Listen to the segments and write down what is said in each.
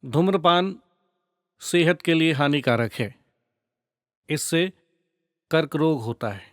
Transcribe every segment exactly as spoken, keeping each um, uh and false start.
धूम्रपान सेहत के लिए हानिकारक है। इससे कर्क रोग होता है।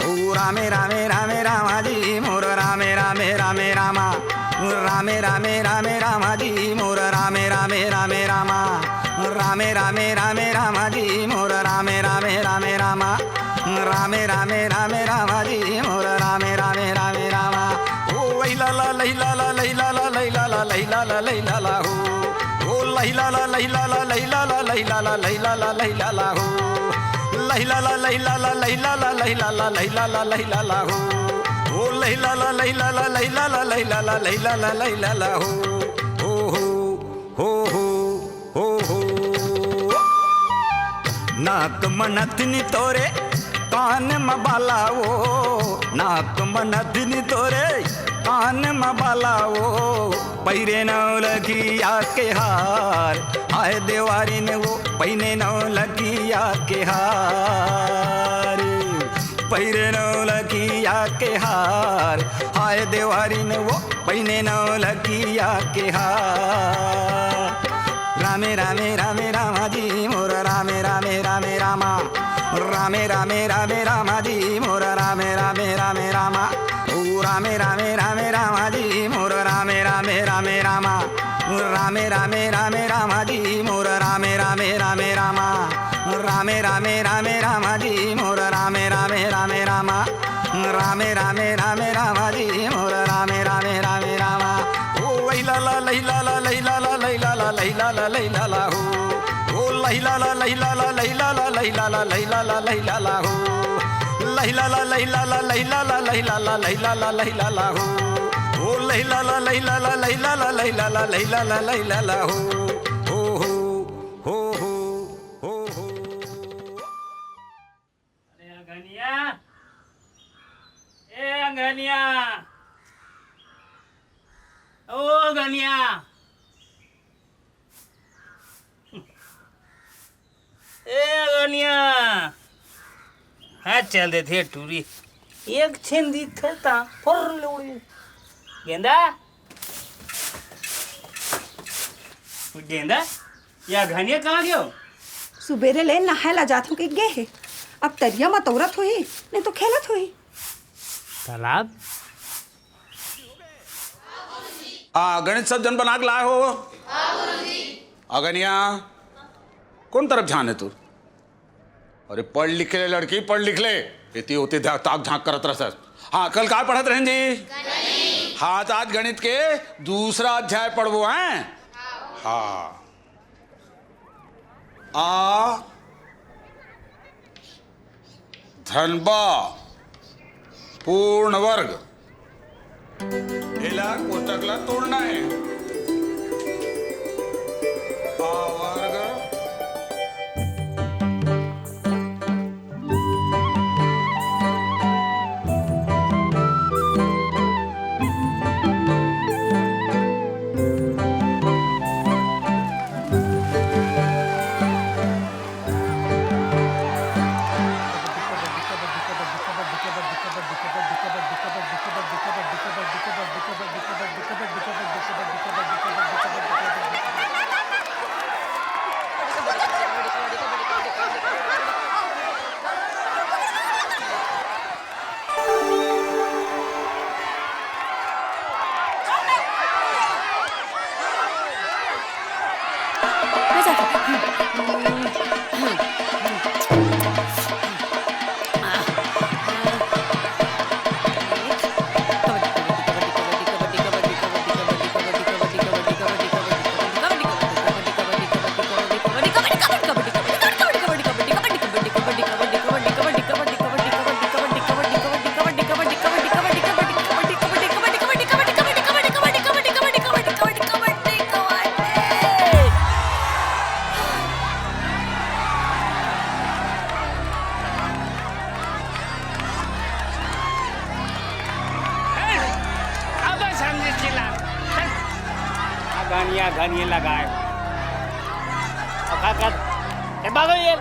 ओ रामे रामे रामे रामा जी मोर, रामे रामे रामे रामा। रामे रामे रामे रामा जी मोर, रामे रामे रामे रामा। रामे रामे रामे रामा जी मोर, रामे रामे रामे रामा। रामे रामे रामे रामा जी मोर, रामे रामे रामे रामा। ओ लैला ला, लैला ला, लैला ला, लैला ला, लैला ला, लैला ला हो। ओ लैला ला, लैला ला, लैला ला, लैला ला, लैला ला, लैला ला हो। लैला ला, लैला ला, लैला ला, लैला ला, लैला ला, लैला ला हो। ओ लैला ला, लैला ला, लैला ला, लैला ला, लैला ला, लैला ला हो। हो हो, हो हो, हो हो। नाक म नथनी तोरे, कान म बाला वो। नाक म नथनी तोरे, कान म बाला वो। पहिरे नौलखिया के हार, हाय देवारिन वो, पहिने नौलखिया के हार। पहिरे नौलखिया के हार, हाय देवारिन वो, पहिने नौलखिया के हार। रामे रामे रामे रामा जी मोर, रामे रामे रामे रामा। रामे रामे रामे रामा जी मोर, रामे रामे रामे रामा। ओ रामे रामे रामे रामा जी मोर, रामे रामे रामे रामा। रामे रामे रामे रामा जी मोर, रामे रामे रामे रामा। रामे रामे रामे रामा जी मोर, रामे रामे रामे रामा। रामे रामे रामे रामा जी मोर, रामे रामे रामे रामा। ओ वैला ला, लैला ला, लैला ला, लैला ला, लैला ला, लैला ला हो। ओ लैला ला, लैला ला, लैला ला, लैला ला, लैला ला, लैला ला हो। लैला ला, लैला ला, लैला ला, लैला ला, लैला ला, लैला ला हो। ओ लैला ला, लैला ला, लैला ला, लैला ला, लैला ला, लैला ला हो। हो हो, हो हो, हो हो। अरे अंगनिया, ए अंगनिया, ओ अंगनिया, ए अंगनिया। हाँ, चल देथे टूरी। एक छेन दिखे ता फुर्र ले उड़ी। गेंदा, गेंदा, या घनिया कहाँ गयो? सुबेरे ले नहाए ला जात हूँ कहि गे हे। अब तरिया म तौरत होही, नहीं तो खेलत होही। तालाब? आ, गणित सब जन बना के लाए हो? अगनिया, कौन तरफ ध्यान है तू? अरे पढ़ लिख ले लड़की, पढ़ लिख ले। इतनी होती ध्या-, ताक झांक करत रहस। हाँ, कल का पढ़त रहन जी? हाँ, तो आज गणित के दूसरा अध्याय पढ़बो हैं। हाँ। आ धन बा पूर्ण वर्ग। एला कोष्टक ला तोड़ना है। आ वर्ग। घनिया घनिया लगाए। अब का कर? ए, भागो ये।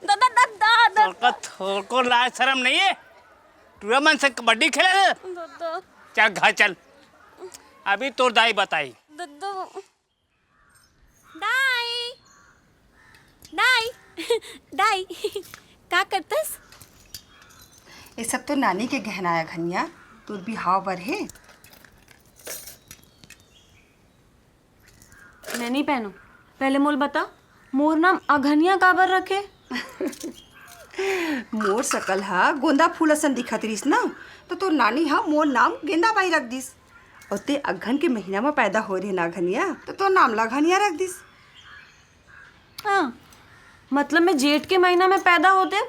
दादा, दादा, दादा। तोर को, तोर को लाज शरम नहीं है? टूरा मन से कबड्डी खेले रे? दादा। चल घर चल, अभी तोर दाई बताई। दादा। दाई, दाई, दाई, का करतस? ये सब तो नानी के गहना आय घनिया, तोर बिहाव बर हे। मैं नहीं पहनू। पहले मोल बता, मोर नाम अघनिया काबर रखे? मोर सकल ह गोंदा फूल असन दिखत रिहिस ना, तो तोर नानी ह मोर नाम गेंदा बाई रख दिस। अउ ते अगहन के महीना म पैदा होय रहे ना अघनिया, तो तोर नाम ला अघनिया रख दिस। हाँ, मतलब मैं जेठ के महीना में पैदा होते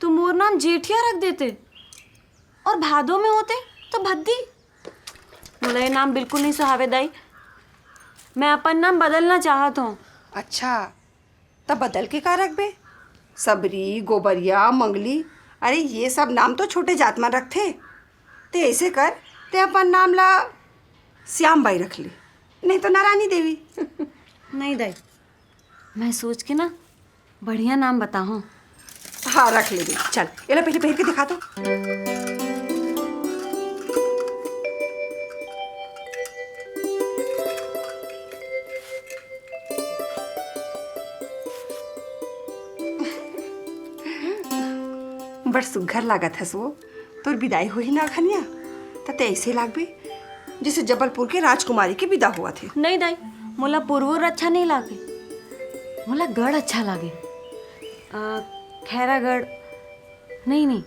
तो मोर नाम जेठिया रख देते, और भादो में होते तो भद्दी। मोला ये नाम बिल्कुल नहीं सुहावे दाई। मैं अपन नाम बदलना चाहत हूँ। अच्छा, तब बदल के का रखबे? सबरी, गोबरिया, मंगली, अरे ये सब नाम तो छोटे जात मन रखथे। ते ऐसे कर, ते अपन नाम ला श्याम बाई रख ले, नहीं तो नारायणी देवी। नहीं दाई, मैं सोच के ना बढ़िया नाम बताहूँ। हाँ, रख ले दे। चल, एला पहले पहन के दिखा तो। बड़ सुग्घर लागत हस वो। तोर बिदाई होही ना अघनिया, त ते ऐसे लागबे जैसे जबलपुर के राजकुमारी के बिदा होवत हे। नहीं दाई, मोला पुरवुर अच्छा नहीं लागे, मोला गढ़ अच्छा लागे। आ, खैरागढ़ नहीं, नहीं,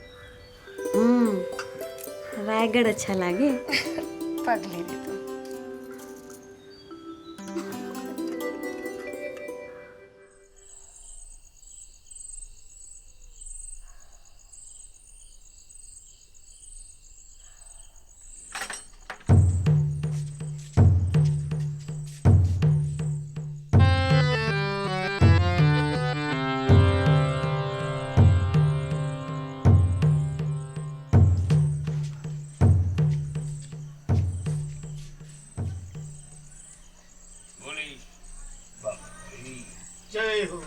हम्म, रायगढ़ अच्छा लागे। पगली रे तू। जय हो।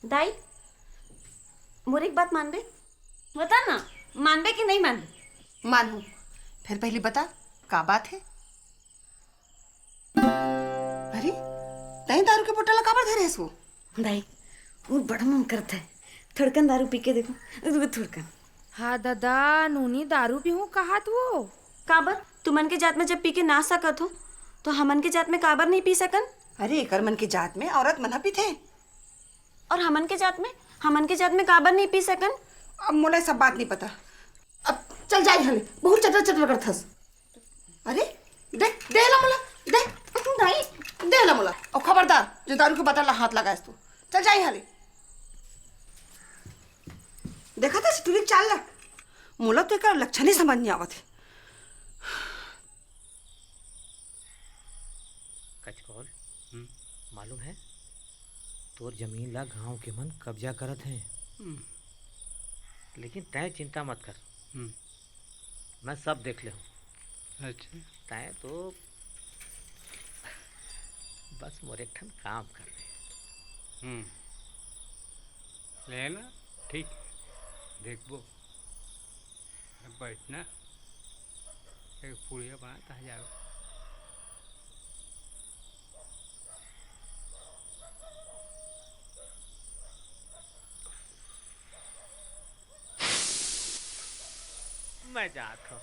दाई, मोर एक बात मानबे? बता ना, मानबे कि नहीं मानबे? मानहूं। फिर पहली बता, का बात हे? अरे, तैं दारू के बोतल ला काबर धरे हस वो? दाई, मोर बड़ा मन करत हे, थोड़कन दारू पी के देखूं, रुको थोड़कन। हाँ दादा, नोनी दारू पीहूं कहात वो। काबर? तुमन के जात में जब पी के ना सकत हो, तो हमन के जात में काबर नहीं पी सकन? अरे, एकर मन के जात में औरत मन ह पीथे। और हमन के जात में, हमन के जात में काबर नहीं पी सकन? अब मोला सब बात नहीं पता। अब चल जाई हले, बहुत चटर चटर करथस। अरे, दे, दे ला मोला, दे, नहीं, दे ला मोला। और खबरदार, जो दारू के बोतल ला हाथ लगाएस तू। चल जाई हले। देखा था टूरी के चाल ला। मोला तो एकर लक्षण ही समझ नहीं आवत हे। कचकौल, हम्म। मालूम है, तोर जमीन ला गांव के मन कब्जा करत हैं। हम्म। लेकिन तैं चिंता मत कर। हम्म। मैं सब देख ले हूँ। अच्छा। तैं तो बस मोर एक ठन काम कर दे। हम्म। ले ना, ठीक है, देखबो। अब बैठ ना, एक पुड़िया बना, कहाँ जावे? मैं जात हूँ।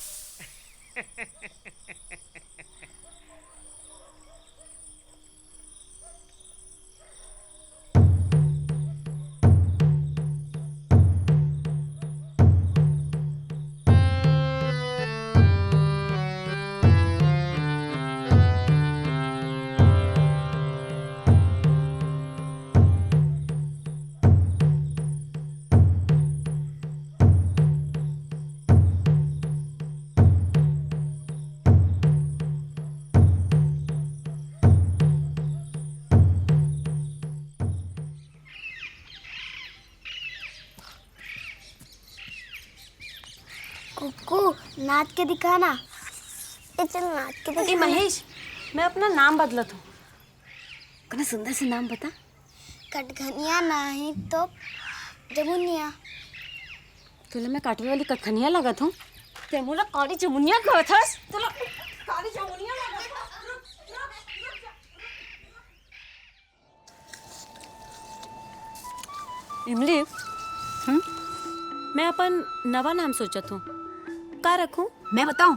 को नाच के दिखाना। ए, चल नाच के ए, दिखाना। महेश, मैं अपना नाम बदलत हूँ। कना सुंदर से नाम बता। कटघनिया नहीं तो जमुनिया। तोला मैं काटवे वाली कटघनिया लागत हूँ? ते मोला काली जमुनिया कहत हस? तोला काली जमुनिया लागत हस? रुक, रुक, रुक जा। इमली, हम्म? मैं अपन नवा नाम सोचत हूँ, का रखूँ? मैं बताऊँ,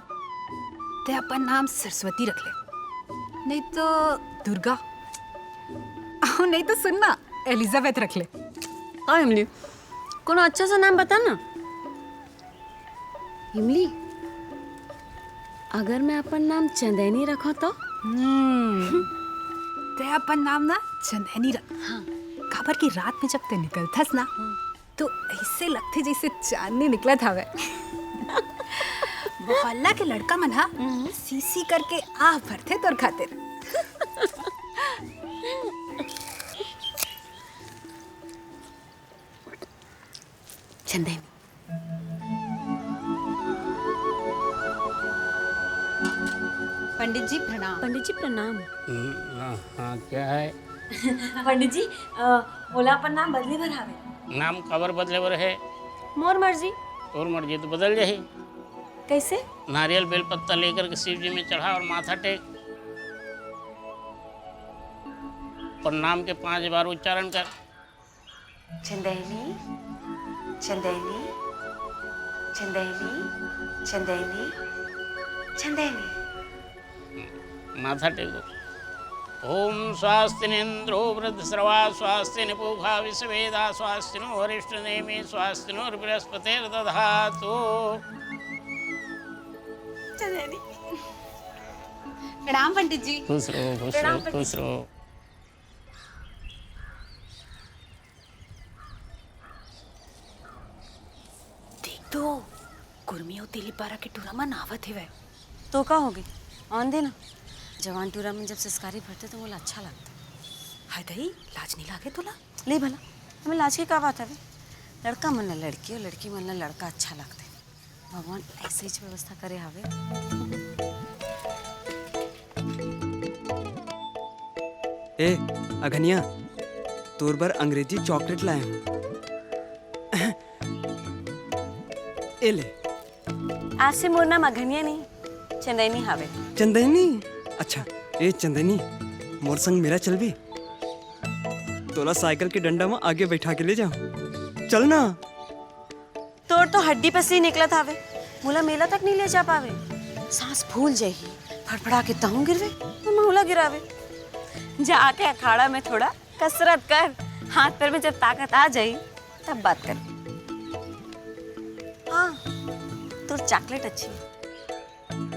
ते अपन नाम सरस्वती रख ले, नहीं तो दुर्गा, अउ नहीं तो सुन ना, एलिजाबेथ रख ले। का इमली, कोनो अच्छा सा नाम बता ना। इमली, अगर मैं अपन नाम चंदैनी रखों तो? हम्म, ते अपन नाम ना चंदैनी रख। हाँ। काबर कि रात में जब ते निकलथस ना, हम्म। तो ऐसे लगथे जैसे चांदनी निकलत हवे। मोहल्ला के लड़का मन हा हम्म। सी सी करके आह भरथे तोर खातिर। चंदैनी। पंडित जी प्रणाम। पंडित जी प्रणाम। हम्म, हाँ, हाँ, क्या है? पंडित जी, अ, मोला अपन नाम बदले बर हावे। नाम काबर बदले बर है? मोर मर्जी। तोर मर्जी तो बदल जाही। कैसे? नारियल बेल पत्ता लेकर के शिव जी में चढ़ा और माथा टेक और नाम के पांच बार उच्चारण कर। चंदैनी, चंदैनी, चंदैनी, चंदैनी, चंदैनी। माथा टेको। ओम स्वस्ति न इंद्रो वृद्धश्रवा, स्वस्ति न पूषा विश्ववेदा, स्वस्ति नो अरिष्टनेमि, स्वस्ति नो बृहस्पतिर्दधातु। चंदैनी। प्रणाम पंडित जी। खुश रहो, खुश रहो, खुश रहो। देख तो, कुर्मी अउ तेलीपारा के टूरा मन आवत हेवय। तो का होगे, आन दे ना। जवान टूरा मन जब संस्कारी भरथे तो मोला अच्छा लगथे। हाय दई, लाज नइ लागे तोला? ले भला, एमे लाज के का बात हवे? लड़का मन ला लड़की अउ लड़की मन ला लड़का अच्छा लगथे। भगवान ऐसे ही व्यवस्था करे हावे। ए, अघनिया, तोर बर अंग्रेजी चॉकलेट लाए हूँ। ए ले। आज से मोर नाम अघनिया नहीं, चंदैनी हावे। चंदैनी? अच्छा, ए चंदैनी, मोर संग मेला चलबे? तोला साइकिल के डंडा म आगे बैठा के ले जाऊं। चल ना। तोर तो हड्डी पसली निकलत हावे, मोला मेला तक नहीं ले जा पावे। सांस फूल जाही, फड़फड़ा के तहूं गिरवे, तो महूला गिरावे। जाके अखाड़ा में थोड़ा कसरत कर, हाथ पैर में जब ताकत आ जाही, तब बात कर। हाँ, तोर चॉकलेट अच्छी है।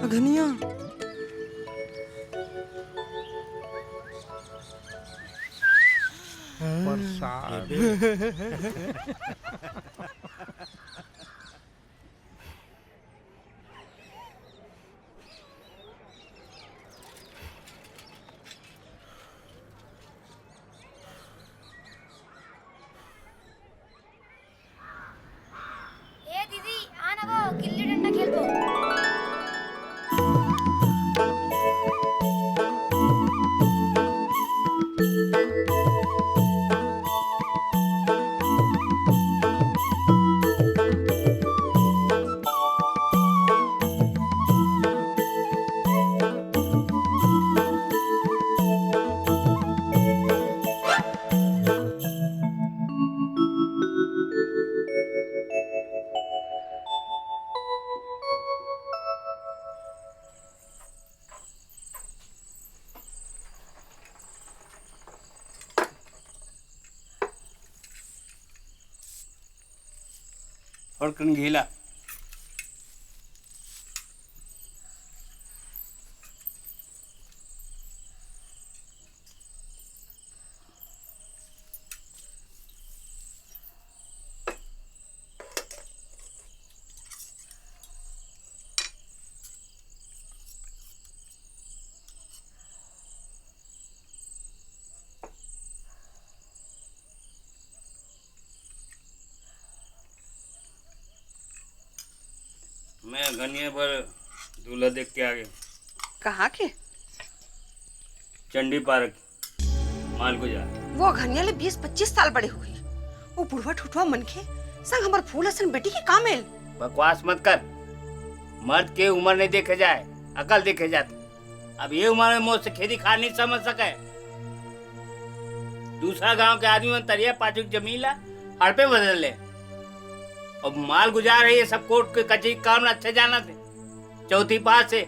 अघनिया। प्रसाद। ए दीदी, आ ना वो, गिल्ली डंडा खेलबो। और कन घेला। मैं घनिया बर दूल्हा देख के आ गया। कहाँ के? चंडी पार्क, मालगुजा। वो घनिया ले बीस पच्चीस साल बड़े हुई। वो बुढ़वा ठुठवा मनखे संग हमर फूल असन बेटी के का मेल? बकवास मत कर। मर्द के उम्र नहीं देखे जाए, अकल देखे जाथे। अब ये उम्र में मोर से खेती खार नहीं समझ सके। दूसरा गांव के आदमी मन तरिया पाछू के जमीन ला हड़पे बदल ले। अब मालगुजा रही है, सब कोर्ट के कचहरी काम ला अच्छे जाना थे। चौथी पास से,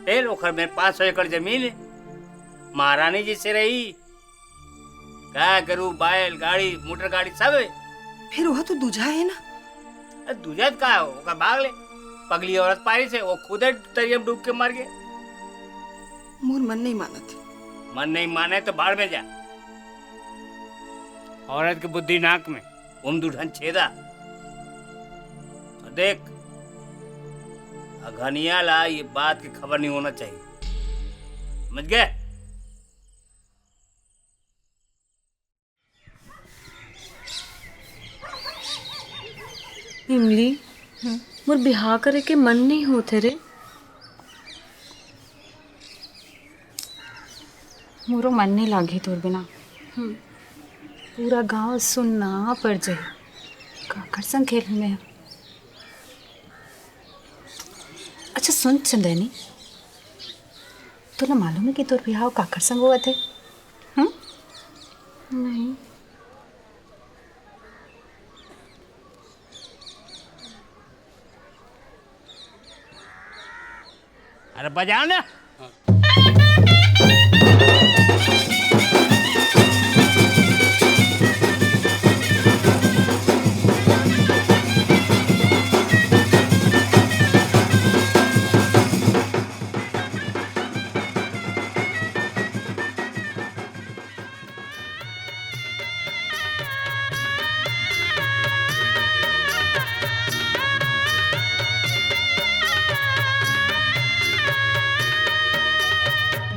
फिर ओखर में पाँच सौ एकड़ जमीन है, महारानी जैसे रही। गाय, गरू, बैल, गाड़ी, मोटर गाड़ी सब है। फिर वह तो दूजा है ना? अरे दूजा तो का हो, ओकर भाग ले। पगली औरत पारी से, वो खुदे तरिया में डूब के मर गए। मोर मन नहीं मानत। मन नहीं माने तो भाड़ में जा। औरत की बुद्धि नाक में, उम दू ठन छेदा। और देख, अघनिया ला ये बात की खबर नहीं होना चाहिए, समझ गए? इमली, हम्म। मोर बिहाव करे के मन नहीं होथे रे। मोरो मन नहीं लागही तोर बिना। हम्म। पूरा गांव सुन्ना पड़ जाही। काकर संग खेलहूं मैं? अच्छा सुन चंदैनी, तोला मालूम है कि तोर बिहाव काकर संग होवत हे? हम्म? नहीं। अरे बजाओ ना।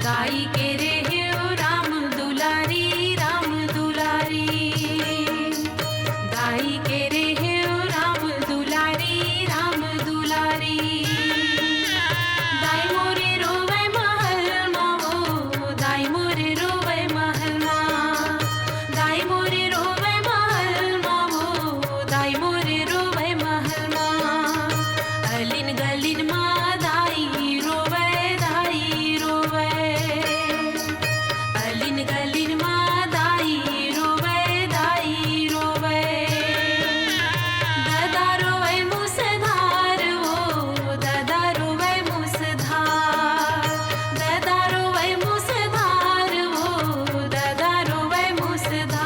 दाई के रे हे ओ राम दुलारी, राम दुलारी। दाई के रे हे ओ राम दुलारी, राम दुलारी। दाई मोरे रोवे महल मा ओ, दाई मोरे रोवे महल मा। दाई मोरे रोवे महल मा ओ, दाई मोरे रोवे महल मा। अलिन गलिन मा दाई रोवे, दाई रोवे। अलिन गलिन मा दाई रोवे, दाई रोवे। ददा रोवे मुसधार ओ, ददा रोवे मुसधार। ददा रोवे मुसधार ओ, ददा रोवे मुसधार।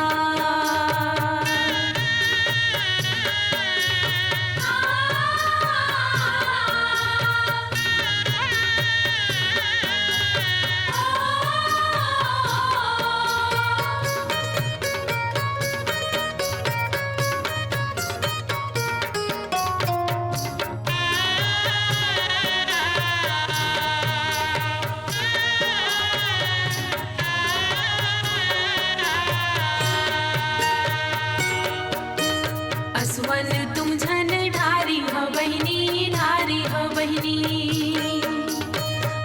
असवन तुम झन ढारी हो बहिनी, ढारी हो बहिनी।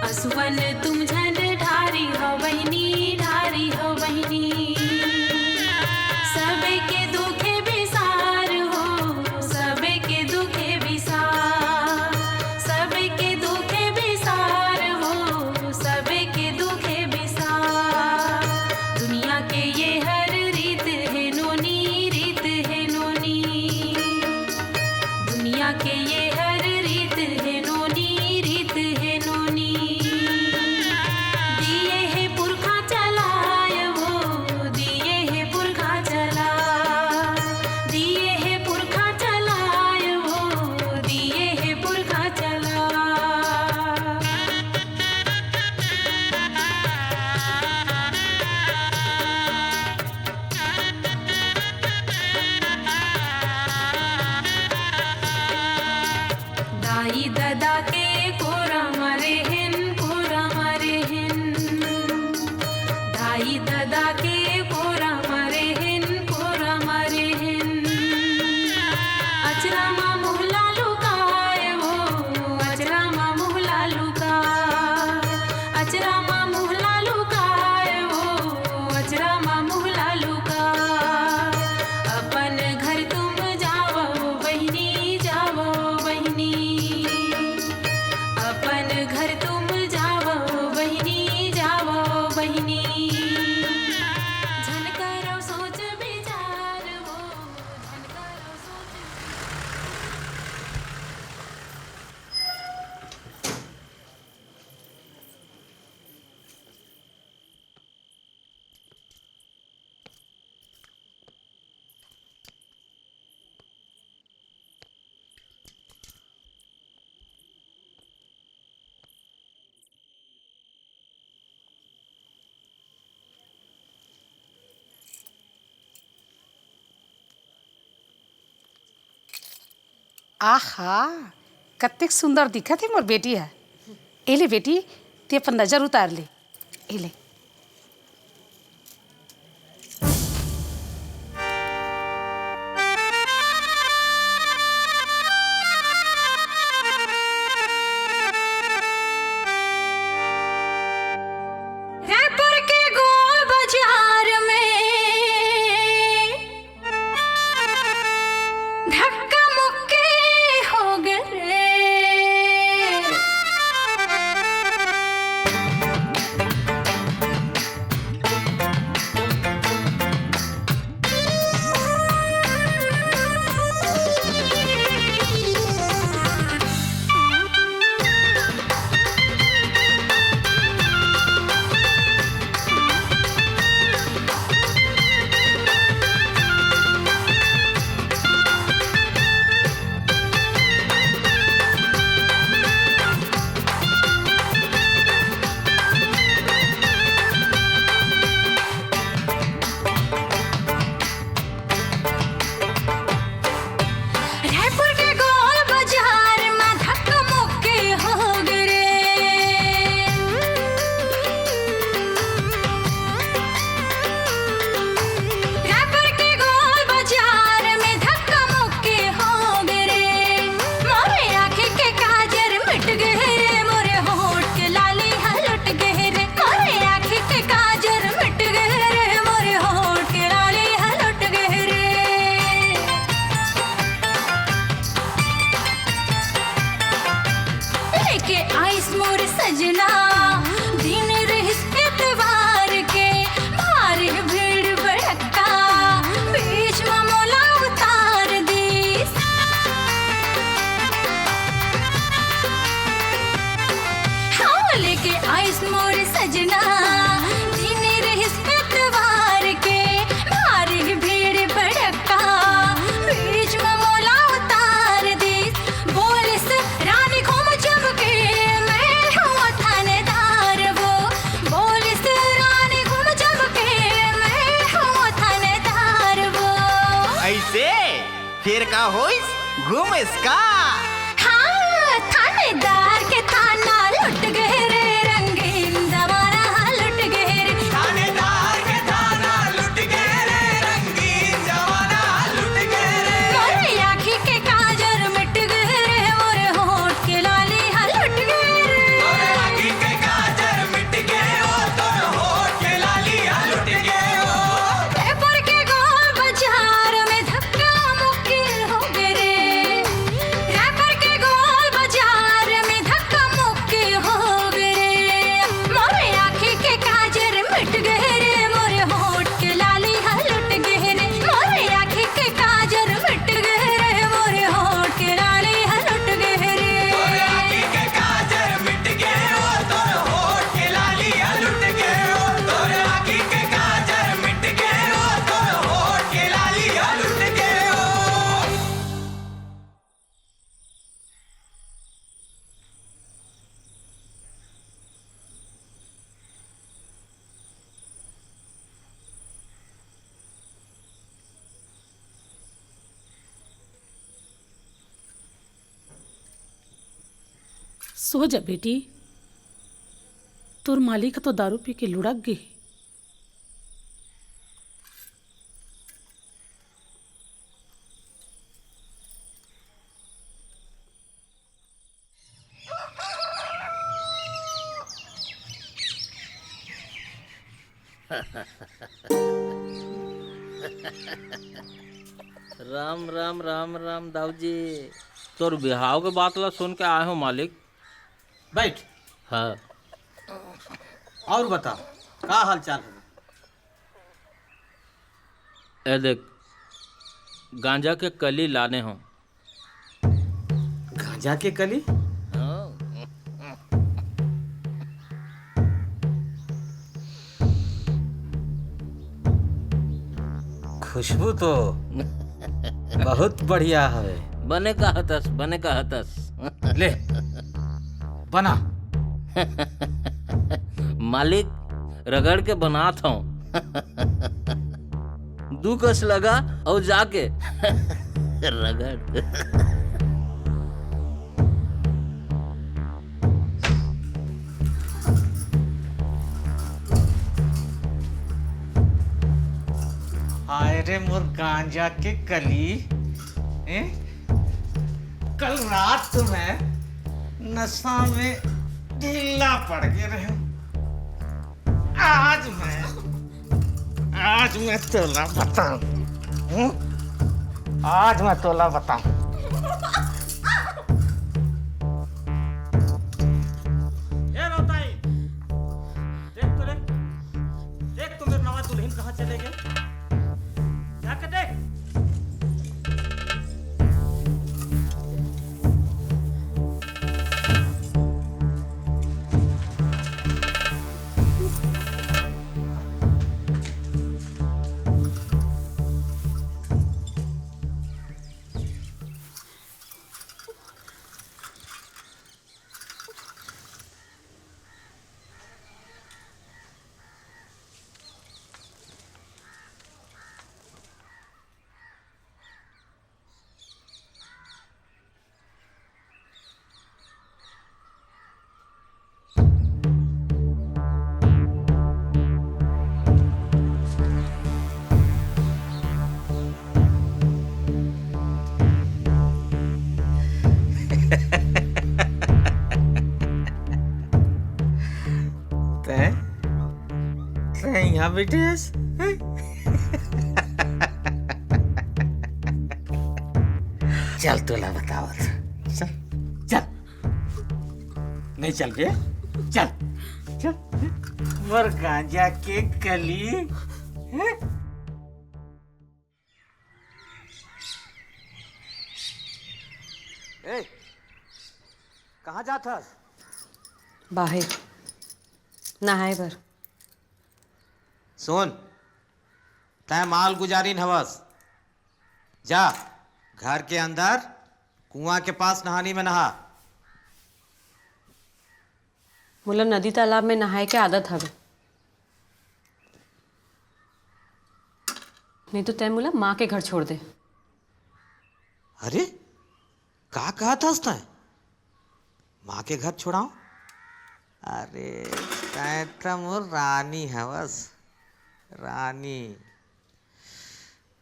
असवन तुम झन ढारी हो बहिनी, ढारी हो बहिनी। सबके दुखे बिसार हो, सबके दुखे बिसार, सबके दुखे बिसार हो, सबके दुखे बिसार। दुनिया के ये हर रीत हे नोनी, रीत हे नोनी। दुनिया के ये हर रीत हे नोनी, रीत हे नोनी। दिए हे पुरखा चलाय वो, दिए हे पुरखा चला। दिए हे पुरखा चलाय वो, दिए हे पुरखा चला। दाई ददा के कोरा म रेहेन, कोरा म रेहेन। दाई ददा के कोरा म रेहेन, कोरा म रेहेन। अचरा म मोहला लुकाय वो, आहा, कतेक सुंदर दिखत हे मोर बेटी ह। ए ले बेटी, ते अपन नजर उतार ले। ए ले। रायपुर के गोल बाजार में धक्का मुक्की हो गे रे। रायपुर के गोल बाजार म धक्का मुक्की हो गे रे। रायपुर के गोल बाजार में धक्का मुक्की हो गे रे। मोरे आँखी के काजर मिट गे रे, मोरे होठ के लाली ह लुट गे रे। मोरे आँखी के काजर मिट गे रे, मोरे होठ के लाली ह लुट गे रे। लेके आइस मोर सजना, दिन रहिस एतवार के, भारी भीड़ भड़क्का, बीच म मोला उतार दीस। हाँ, लेके आइस मोर सजना, दिन रहिस एतवार के, भारी भीड़ भड़क्का, बीच म मोला उतार दीस। बोलिस रानी घूम चमके, मैं हूँ थानेदार वो। बोलिस रानी घूम चमके, मैं हूँ थानेदार वो। अइसे? फेर का होइस? घूमिस का? हाँ, थानेदार के थाना लुट गे रे, रंगीन जमाना लुट गे रे। थानेदार के थाना लुट गे रे, रंगीन जमाना लुट गे रे। मोरे आँखी के काजर मिट गे रे, मोरे होठ के लाली ह लुट गे रे। मोरे आँखी के काजर मिट गे ओ, तोर होठ के लाली ह लुट गे ओ। रायपुर के गोल बाजार में धक्का मुक्की हो गे रे। रायपुर के गोल बाजार में धक्का मुक्की हो गे रे। मोरे आँखी के काजर मिट गे रे, मोरे होठ के लाली ह लुट गे रे। मोरे आँखी के काजर मिट गे रे, मोरे होठ के लाली ह लुट गे रे। तोरे आँखी के काजर मिट गे ओ, तोर होठ के लाली ह लुट गे ओ। तोरे आँखी के काजर मिट गे ओ, तोर होठ के लाली ह लुट गे ओ। सो जा बेटी, तोर मालिक तो दारू पी के लुढ़क गे हे। राम राम राम राम दाऊ जी, तोर बिहाव के बात ला सुन के आए हो मालिक। बैठ। हाँ। और बता, का हाल चाल हे? ए देख, गांजा के कली लाने हो। गांजा के कली? हाँ। खुशबू तो बहुत बढ़िया हवे। बने कहतस, बने कहतस। ले, बना। मालिक, रगड़ के बनात हूँ। दू कस लगा अउ जाके रगड़। रे मोर गांजा के कली, हैं? कल रात तो मैं नशा में ढीला पड़ गए रहूं। आज मैं, आज मैं तोला बताऊं, हूं? आज मैं तोला बताऊं। ए रौताई, देख तो रे, देख तो मेरे नवा दुल्हन कहाँ चले गए। जाके देख। तैं, तैं यहाँ बैठे हस? हैं? चल, तोला बतावत। चल, चल। नहीं चल बे, चल, चल। मोर गांजा के कली। हैं? ए, कहाँ जात हस? बाहर नहाए बर। सुन, तैं माल गुजारिन हवस, जा घर के अंदर कुआं के पास नहानी में नहा। मोला नदी तालाब में नहाए के आदत हवे, नहीं तो तैं मोला माँ के घर छोड़ दे। अरे, का कहत हस तैं? माँ के घर छोड़ाओ? अरे, तैं त मोर रानी हवस, रानी,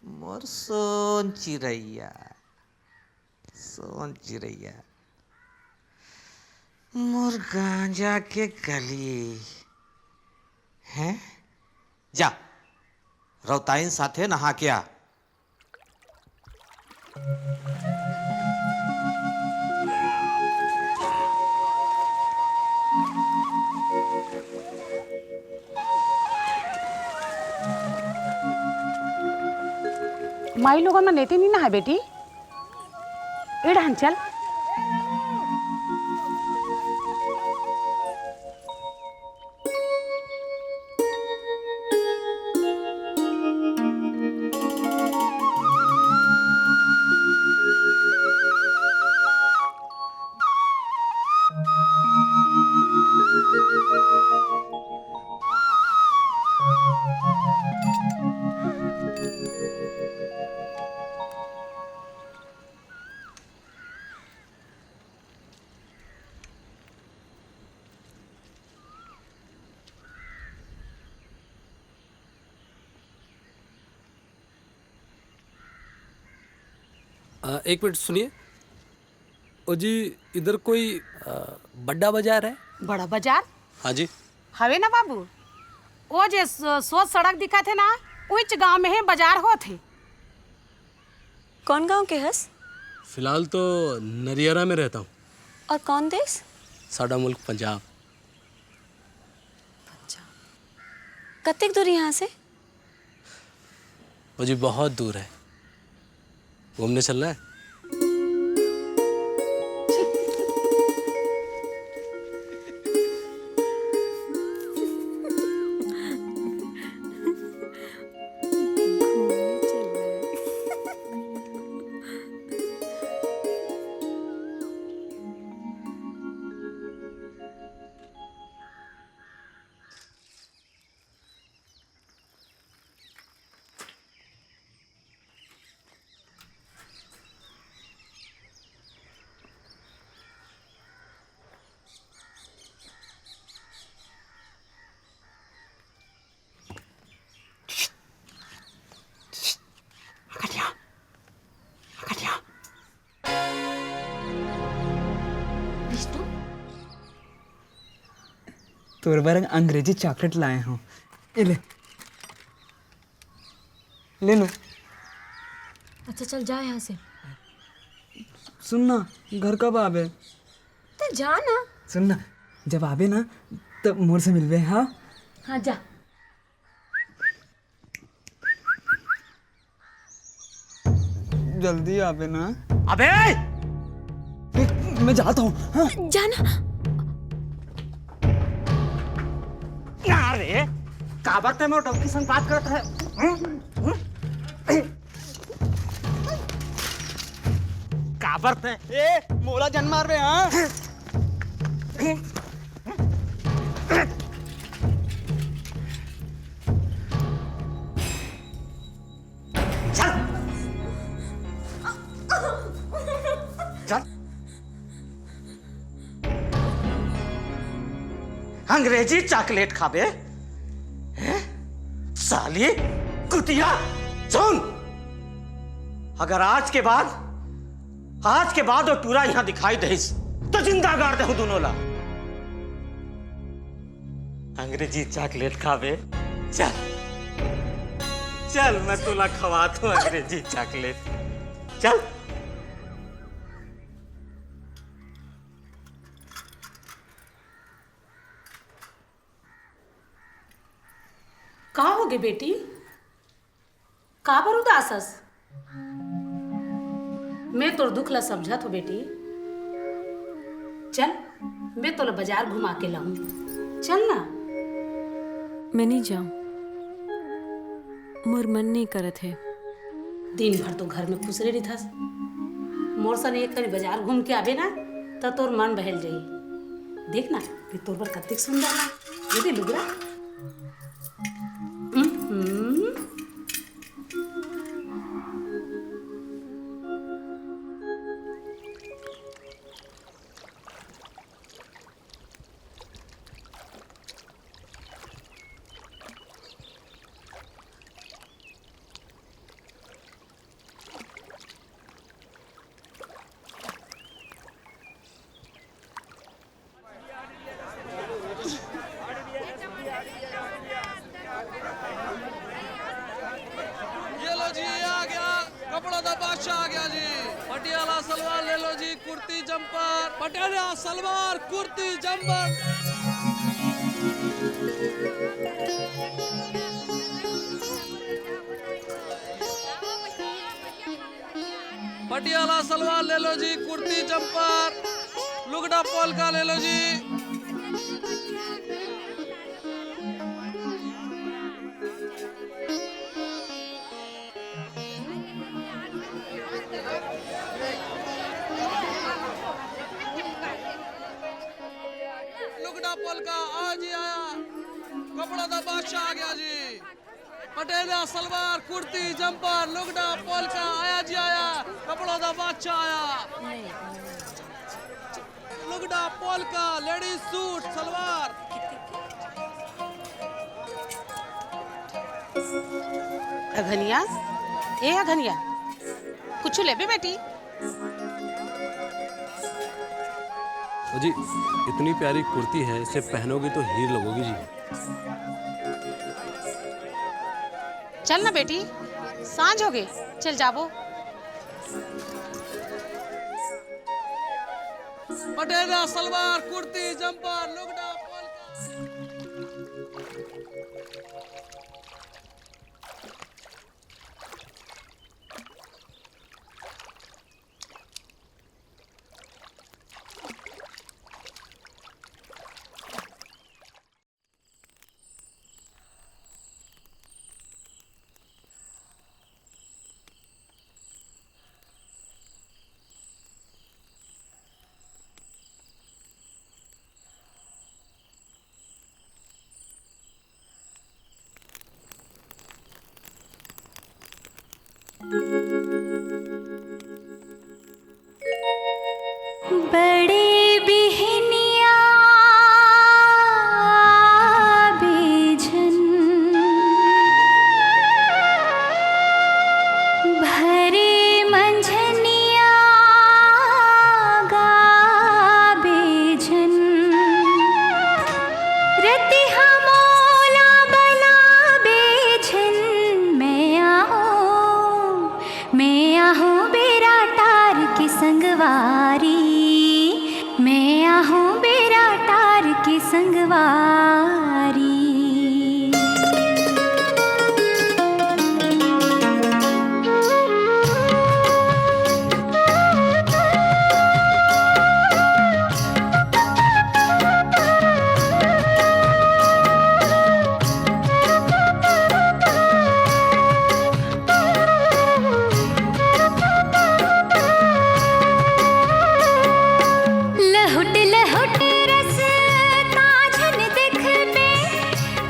मोर सोन चिरैया, सोन चिरैया, मोर गांजा के कली। हैं? जा, रौताइन साथे नहा के आ। माई लोगन मन एती नी नहाय बेटी, ए डहन चल। अ, एक मिनट सुनिए। ओ जी, इधर कोई, अ, बड्डा बाजार है? बड़ा बाजार? हाँ जी। हवे ना बाबू, ओ जे सो-, सोज सड़क दिखत हे ना, उहिच गांव में ही बाजार होत हे। कौन गांव के हस? फिलहाल तो नरियरा में रहता हूँ। और कौन देश? साडा मुल्क पंजाब। पंजाब। कतेक दूर यहाँ से? ओ जी, बहुत दूर है। घूमने चलना है? तोर बर अंग्रेजी चॉकलेट लाए हंव। ए ले, ले ना। अच्छा, चल जा यहाँ से। सुन ना, घर कब आबे? तो जा ना। सुन ना, जब आबे ना, तब मोर से मिलबे, हाँ? हाँ, जा। जल्दी आबे ना। अबे! ए, मैं जाता हूँ, हाँ? जा ना। ना रे, काबर ते मोर डौकी संग बात करत हे? हम्म? हम्म? काबर ते? ए, मोला झन मारबे, हाँ? चल। चल। अंग्रेजी चॉकलेट खाबे? हैं? साली, कुतिया, सुन। अगर आज के बाद, आज के बाद वो टूरा यहाँ दिखाई देहिस, तो जिंदा गाड़ देहूं दोनों ला। अंग्रेजी चॉकलेट खाबे? चल, चल, मैं तोला खवात हूँ अंग्रेजी चॉकलेट। चल। का होगे बेटी? काबर उदास हस? मैं तोर दुख ला समझत हो बेटी। चल, मैं तोला बाजार घुमा के लाऊं। चल ना। मैं नहीं जाऊं, मोर मन नहीं करत हे। दिन भर तो घर में खुसरे रहिथस। मोर सन एक कनी बाजार घूम के आबे ना, त तोर मन बहल जाई। देख ना, ये तोर बर कतिक सुंदर ना। ये दे लुगरा। हम्म। ये लो जी, ये आ गया, कपड़ा दा बादशाह आ गया जी। पटियाला सलवार ले लो जी, कुर्ती जंपर, पटियाला सलवार, कुर्ती जंपर। पटियाला सलवार ले लो जी, कुर्ती जंपर, लुगड़ा पोलका ले लो जी। लुगड़ा पोलका आ जी आया, कपड़ा दा बादशाह आ गया जी। पटियाला सलवार, कुर्ती, जंपर, लुगड़ा, पोलका, आया जी आया, कपड़ों दा बादशाह आया। लुगड़ा, पोलका, लेडीज सूट, सलवार। अघनिया, ए अघनिया, कुछ लेबे बेटी? जी, इतनी प्यारी कुर्ती है, इसे पहनोगी तो हीर लगोगी जी। चल ना बेटी, सांझ होगे, चल जाबो। पटियाला सलवार, कुर्ती, जंपर, लुगड़ा, पोलका। आहूँ बेरा टार के संगवारी। लहुट लहुट रस्ता झन देखबे,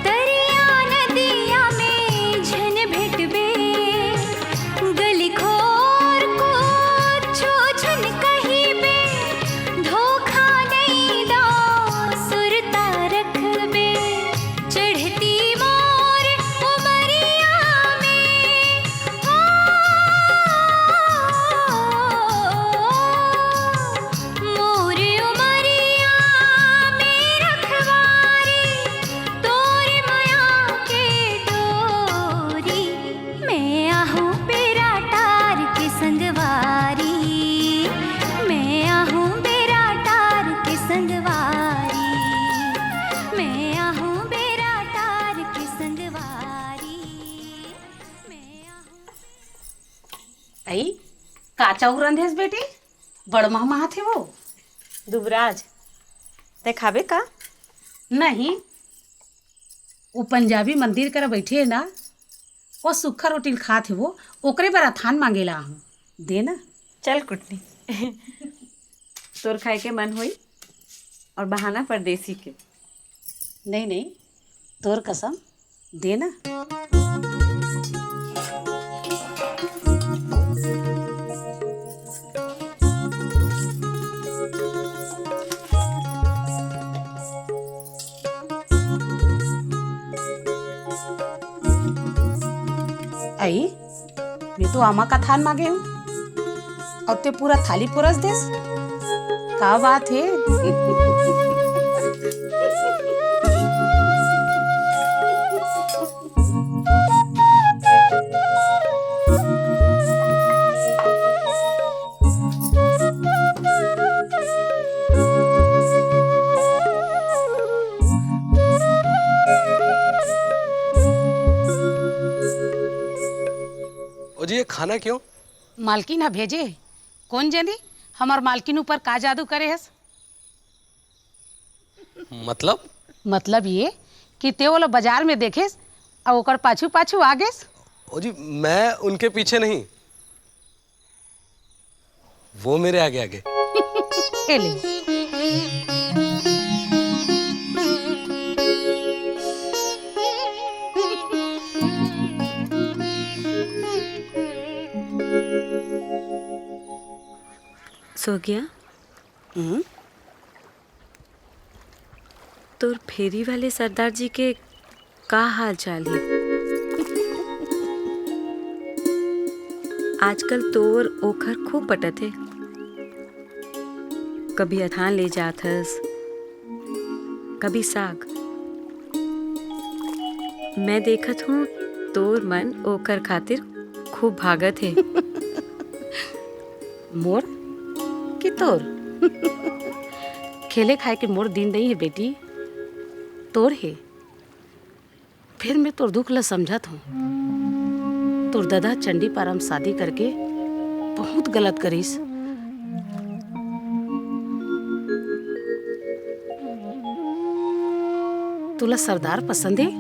तरिया नदिया में झन भेटबे। गली खोर कुछो झन कहिबे, धोखा नइ दो सुरता रखबे। चढ़ती मोर उमरिया में, ओ, मोर उमरिया में रखवारी, तोर मया के डोरी। मैं आहूँ बेरा टार के संगवारी, मैं आहूँ बेरा टार के संगवारी, मैं आहूँ बेरा टार के संगवारी, मैं आहूँ। अई, का चाउर रांधेस बेटी? बड़ महमहाथे वो। दुबराज, तैं खाबे का? नहीं, वो पंजाबी मंदिर करा बइठे हे ना, वो सुक्खा रोटी ल खात हे वो, ओकरे बर अथान मांगे ला आहूँ, दे ना। चल कुटनी, तोर खाए के मन होई अउ बहाना परदेसी के। नहीं, नहीं, तोर कसम, दे ना। अई, मैं तो आमा का थान मांगे हूँ, अउ तैं पूरा थाली परोस देस। का बात हे? ओ जी, ये खाना क्यों? मालकिन ह भेजे। कोन जनी हमर मालकिन ऊपर का जादू करे हस? मतलब? मतलब ये कि तैं ओला बाजार में देखेस अउ ओकर पाछू-पाछू आ गेस। ओ जी, मैं उनके पीछे नहीं, वो मेरे आगे आगे। ए ले। सोगिया, हम्म? तोर फेरी वाले सरदार जी के का हाल चाल हे? आजकल तोर ओखर खूब पटत हे। कभी अथान ले जात हस, कभी साग। मैं देखत हूँ, तोर मन ओकर खातिर खूब भागत हे। मोर कि तोर? खेले खाए के मोर दिन नइ हे बेटी, तोर हे। फेर मैं तोर दुख ल समझत हूँ। तोर ददा चंडीपारा म शादी करके बहुत गलत करिस। तोला सरदार पसंद हे?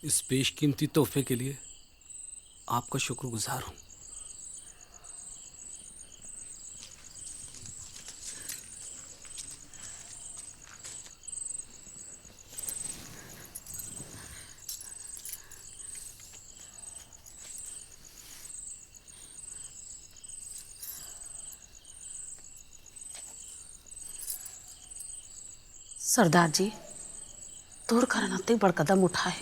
इस बेशकीमती तोहफे के लिए आपका शुक्रगुजार हूँ। सरदार जी, तोर कारण अतेक बड़ कदम उठाए,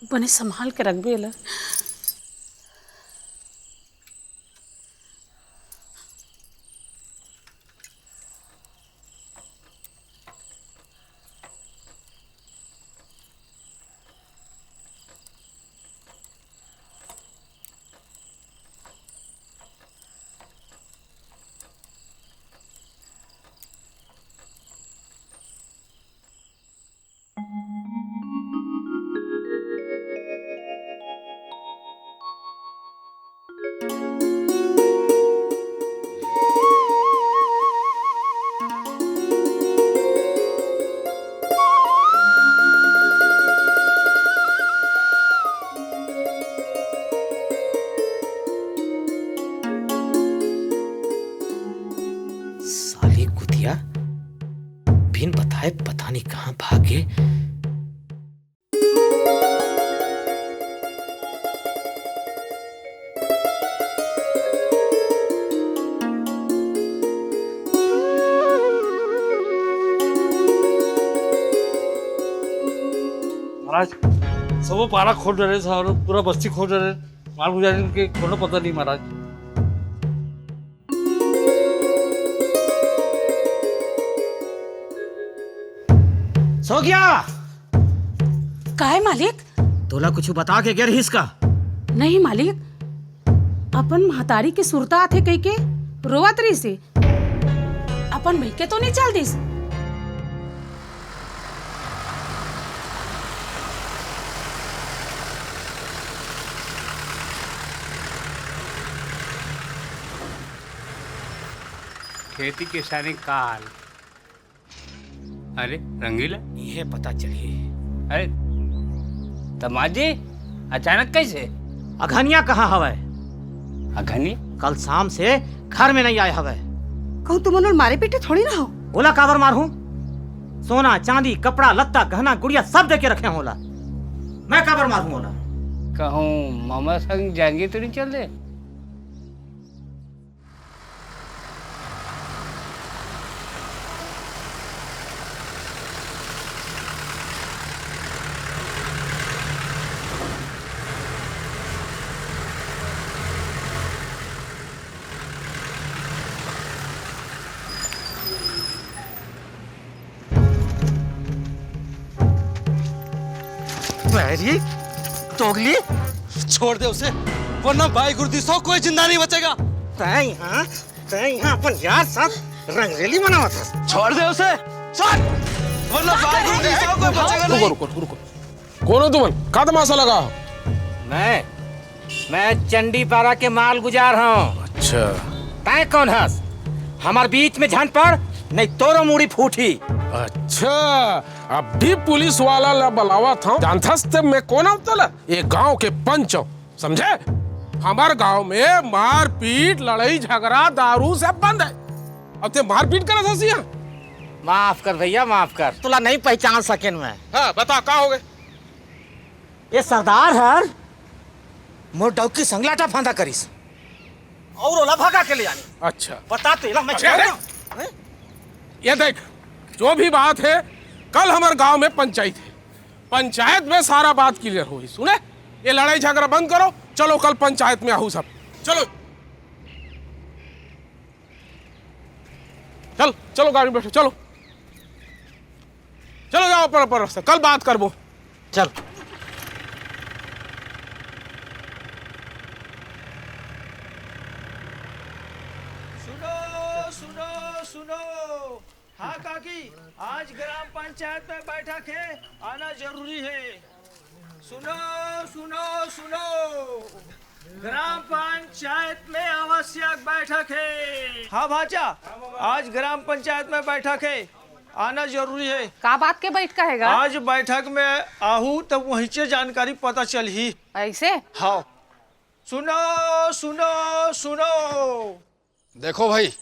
बने संभाल के रखबे एला। साली कुतिया बिन बताए पता नहीं कहाँ भाग गे। महाराज, सबो पारा खोज डरे हे और पूरा बस्ती खोज डरे हे। माल गुजारिन के कोनो पता नहीं महाराज। सोगिया! काहे मालिक? तोला कुछु बता के गे रहिस का? नहीं मालिक, अपन महतारी के सुरता आथे कहिके रोवत रहिस हे। अपन भई के तो नहीं चल दिस। खेती किसानी का हाल? अरे रंगीला, इहे पता चलही। अरे दमाद जी, अचानक कैसे? अघनिया कहाँ हवय? अघनिया? कल शाम से घर में नहीं आए हवय। कहूँ तुमन ओला मारे पीटे थोड़ी ना हो। ओला काबर मारहूँ? सोना, चांदी, कपड़ा, लत्ता, गहना, गुड़िया सब दे के रखे हूँ ओला। मैं काबर मारहूँ ओला? कहूँ मामा संग जांगी तो नहीं चल दे? बैरी, दोगली। छोड़ दे उसे, वरना भाई गुरुजी सौ कोई जिंदा नहीं बचेगा। तैं यहाँ, तैं यहाँ अपन यार साथ रंगरेली मनावत हस। छोड़ दे उसे, छोड़, वरना भाई गुरुजी सौ कोई बचेगा नहीं। रुको, रुको, रुको। कौन हो तुमन? का तमाशा लगा हो? मैं, मैं चंडीपारा के माल गुजार हूँ। अच्छा। तैं कौन हस? हमार बीच में झन पड़, नहीं तोरो मुड़ी फूटी। अच्छा, अब भी पुलिस वाला ला बलावत हूँ। जानथस ते मैं कौन हूँ तला? ये गांव के पंच हूँ, समझे? हमार गांव में मारपीट, लड़ाई, झगड़ा, दारू सब बंद है। अब ते मारपीट करत हस यहाँ? माफ कर भैया, माफ कर। तोला नहीं पहचान सकेन मैं। हाँ, बता, का हो गए? ये सरदार हर मोर डौकी संग लाटा फांदा करिस और ओला भगा के ले आनी। अच्छा। बता तो एला मैं अरे, छोड़ अरे। दूं, हैं? ये देख, जो भी बात है, कल हमारे गांव में पंचायत है, पंचायत में सारा बात क्लियर होही। सुने, ये लड़ाई झगड़ा बंद करो, चलो कल पंचायत में आहू सब। चलो, चल, चलो गाड़ी में बैठो, चलो। चलो जाओ अपन अपन रास्ता, कल बात करबो। चल। सुनो, सुनो, सुनो। हाँ काकी, आज ग्राम पंचायत में बैठक है, आना जरूरी है। सुनो, सुनो, सुनो, ग्राम पंचायत में आवश्यक बैठक है। हाँ भांचा, आज ग्राम पंचायत में बैठक है, आना जरूरी है। का बात के बैठका हे गा? आज बैठक में आहू त वहींचे जानकारी पता चलही। ऐसे? हाँ। सुनो, सुनो, सुनो। देखो भाई,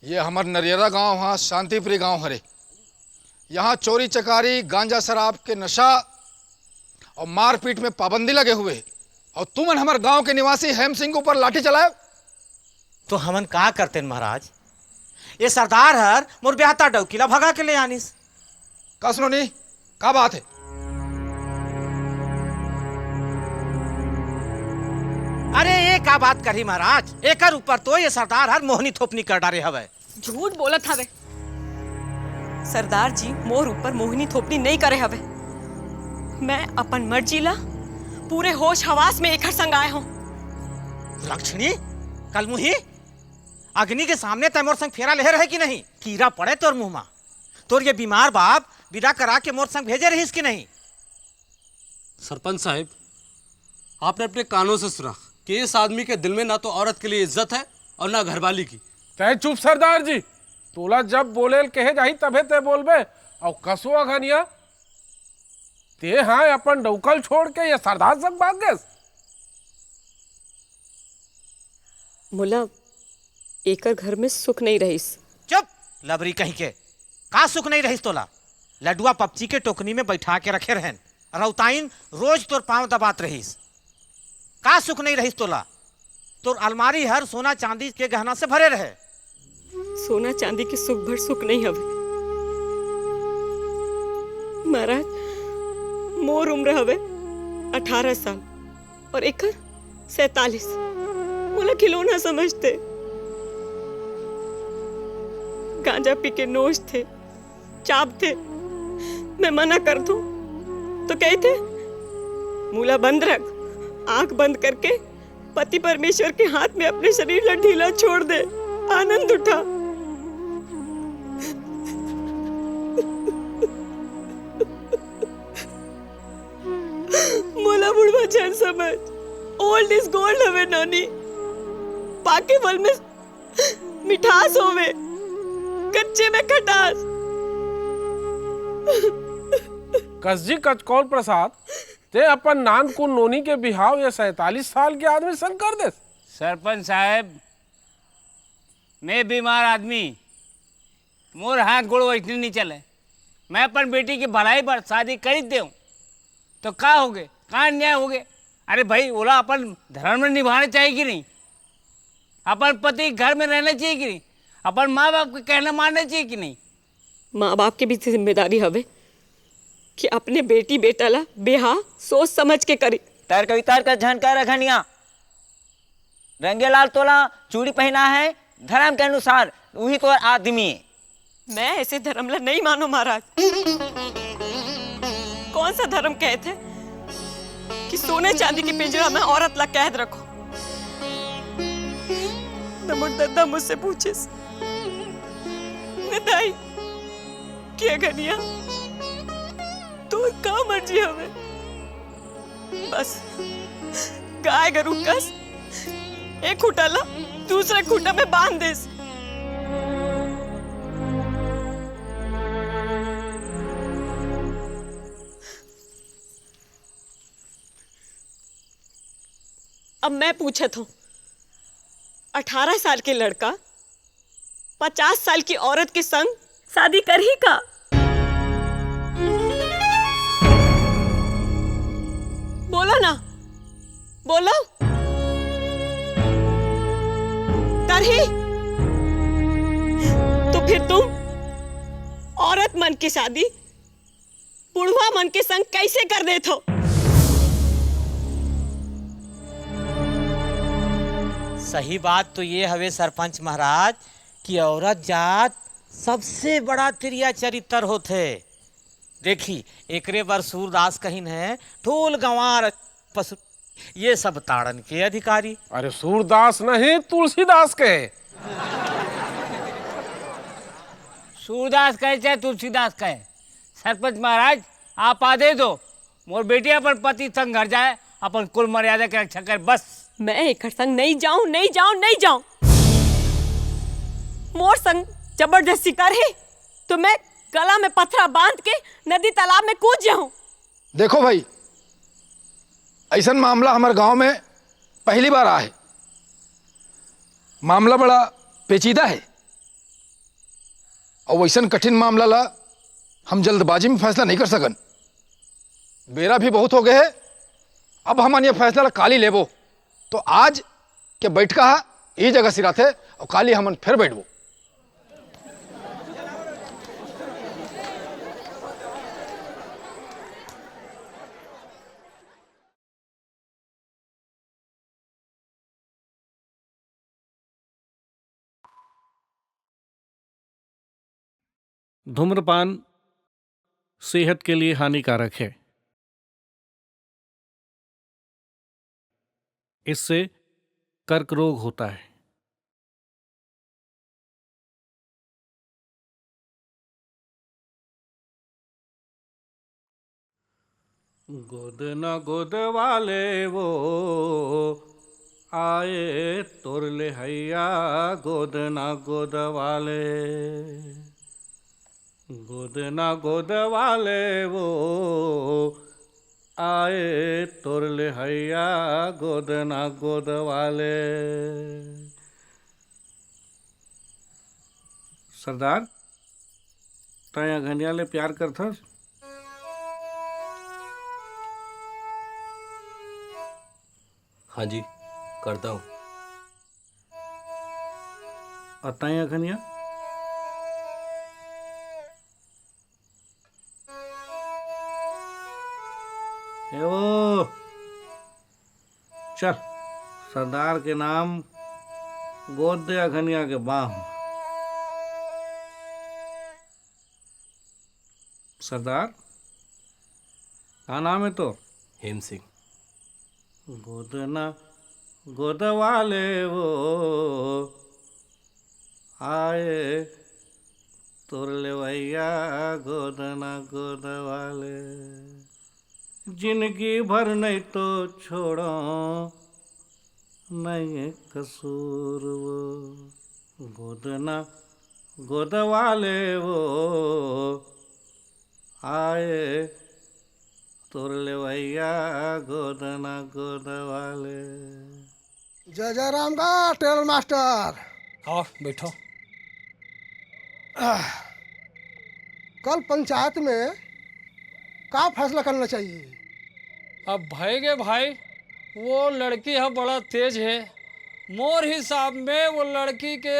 ये हमर नरियरा गांव हा, शांतिप्रिय गांव हरे। यहाँ चोरी चकारी, गांजा शराब के नशा और मारपीट में पाबंदी लगे हुए हे। और तुमन हमर गांव के निवासी हेम सिंह के ऊपर लाठी चलाए। तो हमन का करतेन महाराज? ये सरदार हर मोर ब्याहता डौकी ला भगा के ले आनिस। का सुनो नी, का बात हे? अरे ये का बात करही महाराज, एकर ऊपर तो ये सरदार हर मोहनी थोपनी कर डारे हवय। झूठ बोलत हवे। सरदार जी मोर ऊपर मोहनी थोपनी नइ करे हवे। मैं अपन मर्जी ला पूरे होश हवास में एकर संग आए हों। राक्षिणी, कलमुही, अग्नि के सामने तैं मोर संग फेरा लेहे रहे कि नहीं? कीरा पड़े तोर मुंह मा। तोर ये बीमार बाप विदा करा के मोर संग भेजे रहिस कि नहीं? सरपंच साहब, आपने अपने कानों से सुना कि इस आदमी के दिल में ना तो औरत के लिए इज्जत है और ना घरवाली की। तैं चुप सरदार जी, तोला जब बोले ल कहे जाही तभे तैं बोलबे। और कसो अघनिया, तैं हा अपन डौका ल छोड़ के ये सरदार संग भाग गेस। मोला एकर घर में सुख नइ रहिस। चुप, लबरी कहीं के। का सुख नइ रहिस तोला? लडुआ पपची के टोकनी में बैठा के रखे रहेन। रौताइन रोज तोर पांव दबात रहिस। का सुख नइ रहिस तोला? तोर अलमारी हर सोना चांदी के गहना से भरे रहे। सोना चांदी के सुख भर सुख नइ हवे महाराज। मोर उम्र हवे अठारह साल और एकर सैतालीस। मोला खिलौना समझथे, गांजा पी के नोचथे, चाबथे। मैं मना करथों तो कहिथे, "मुंह ला बंद रख, आंख बंद करके पति परमेश्वर के हाथ में अपने शरीर ला ढीला छोड़ दे, आनंद उठा।" मोला बुढ़वा झन समझ, old is gold हवे नोनी। पाके फल में मिठास होवे, कच्चे में खटास। कसजी कचकौल प्रसाद, तैं अपन नानकुन नोनी के बिहाव ये सैतालीस साल के आदमी संग कर देस। सरपंच साहब, मैं बीमार आदमी, मोर हाथ गोड़ वइसने नइ चले। मैं अपन बेटी के भलाई बर शादी करिस देंव, तो का होगे, का अन्याय होगे? अरे भाई, ओला अपन धर्म में निभाना चाहिए कि नहीं? अपन पति के घर में रहना चाहिए कि नहीं? अपन माँ बाप के कहना मानना चाहिए कि नहीं? माँ बाप के भी जिम्मेदारी हवे कि अपने बेटी बेटा ला बिहाव सोच समझ के करी। तर्क वितर्क झन कर अघनिया। रंगेलाल तोला चूड़ी पहना है धर्म के अनुसार, उही तोर आदमी है। मैं ऐसे धर्म ला नहीं मानों महाराज। कौन सा धर्म कहथे कि सोने चांदी के पिंजरा में औरत ला कैद रखो? न मोर ददा मुझसे पूछिस, न दाई कि अघनिया तोर का मर्जी हवे। बस गाय गरू कस एक खूंटा ला दूसरे खूंटा में बांध देस। अब मैं पूछत हूँ, अठारह साल के लड़का पचास साल की औरत के संग शादी करही का? बोलो ना, बोलो। करही? तो फिर तुम औरत मन की शादी बुढ़वा मन के संग कैसे कर देथो? सही बात तो ये हवे सरपंच महाराज कि औरत जात सबसे बड़ा तिरिया चरित्र होथे। देखी, एकरे बर सूरदास कहिन है, "ढोल गंवार पशु, ये सब ताड़न के अधिकारी।" अरे सूरदास नहीं, तुलसीदास कहे। सूरदास कहे चाहे तुलसीदास कहे, सरपंच महाराज, आप आदेश दो, मोर बेटी अपन पति संग घर जाए, अपन कुल मर्यादा के रक्षा करे, बस। मैं एकर संग नहीं जाऊं, नहीं जाऊं, नहीं जाऊं। मोर संग जबरदस्ती करही तो मैं गला में पथरा बांध के नदी तालाब में कूद जाऊं। देखो भाई, अइसन मामला हमर गांव में पहली बार आए हे। मामला बड़ा पेचीदा हे, अउ अइसन कठिन मामला ला हम जल्दबाजी में फैसला नहीं कर सकन। बेरा भी बहुत हो गए हे, अब हमन ये फैसला ला काली लेबो। तो आज के बैठका हा ई जगह सिराथे, अउ काली हमन फिर बैठबो। धूम्रपान सेहत के लिए हानिकारक है। इससे कर्क रोग होता है। गोद न गोद वाले वो आए तोर ले हैया, गोद न गोद वाले, गोद न गोद वाले वो आए तोर ले हैया, गोद न गोद वाले। सरदार, तैं अघनिया ले प्यार करथस? हाँ जी, करता हूँ। अउ तैं अघनिया? ए ओ, चल, सरदार के नाम गोद दे अघनिया के बाह में। सरदार, का नाम हे तोर? हेम सिंह। गोद ना गोद वाले वो आए तोर लेवैया, गोद ना गोद वाले। जिनगी भर नहीं तो छोड़ो, नहीं कसूर वो। गोद ना गोद वाले वो आए तोर लेवैया, गोद ना गोद वाले। जय जय राम गा टेलर मास्टर। आओ, बैठो। कल पंचायत में का फैसला करना चाहिए? अब भई गे भाई, वो लड़की ह बड़ा तेज हे। मोर हिसाब में वो लड़की के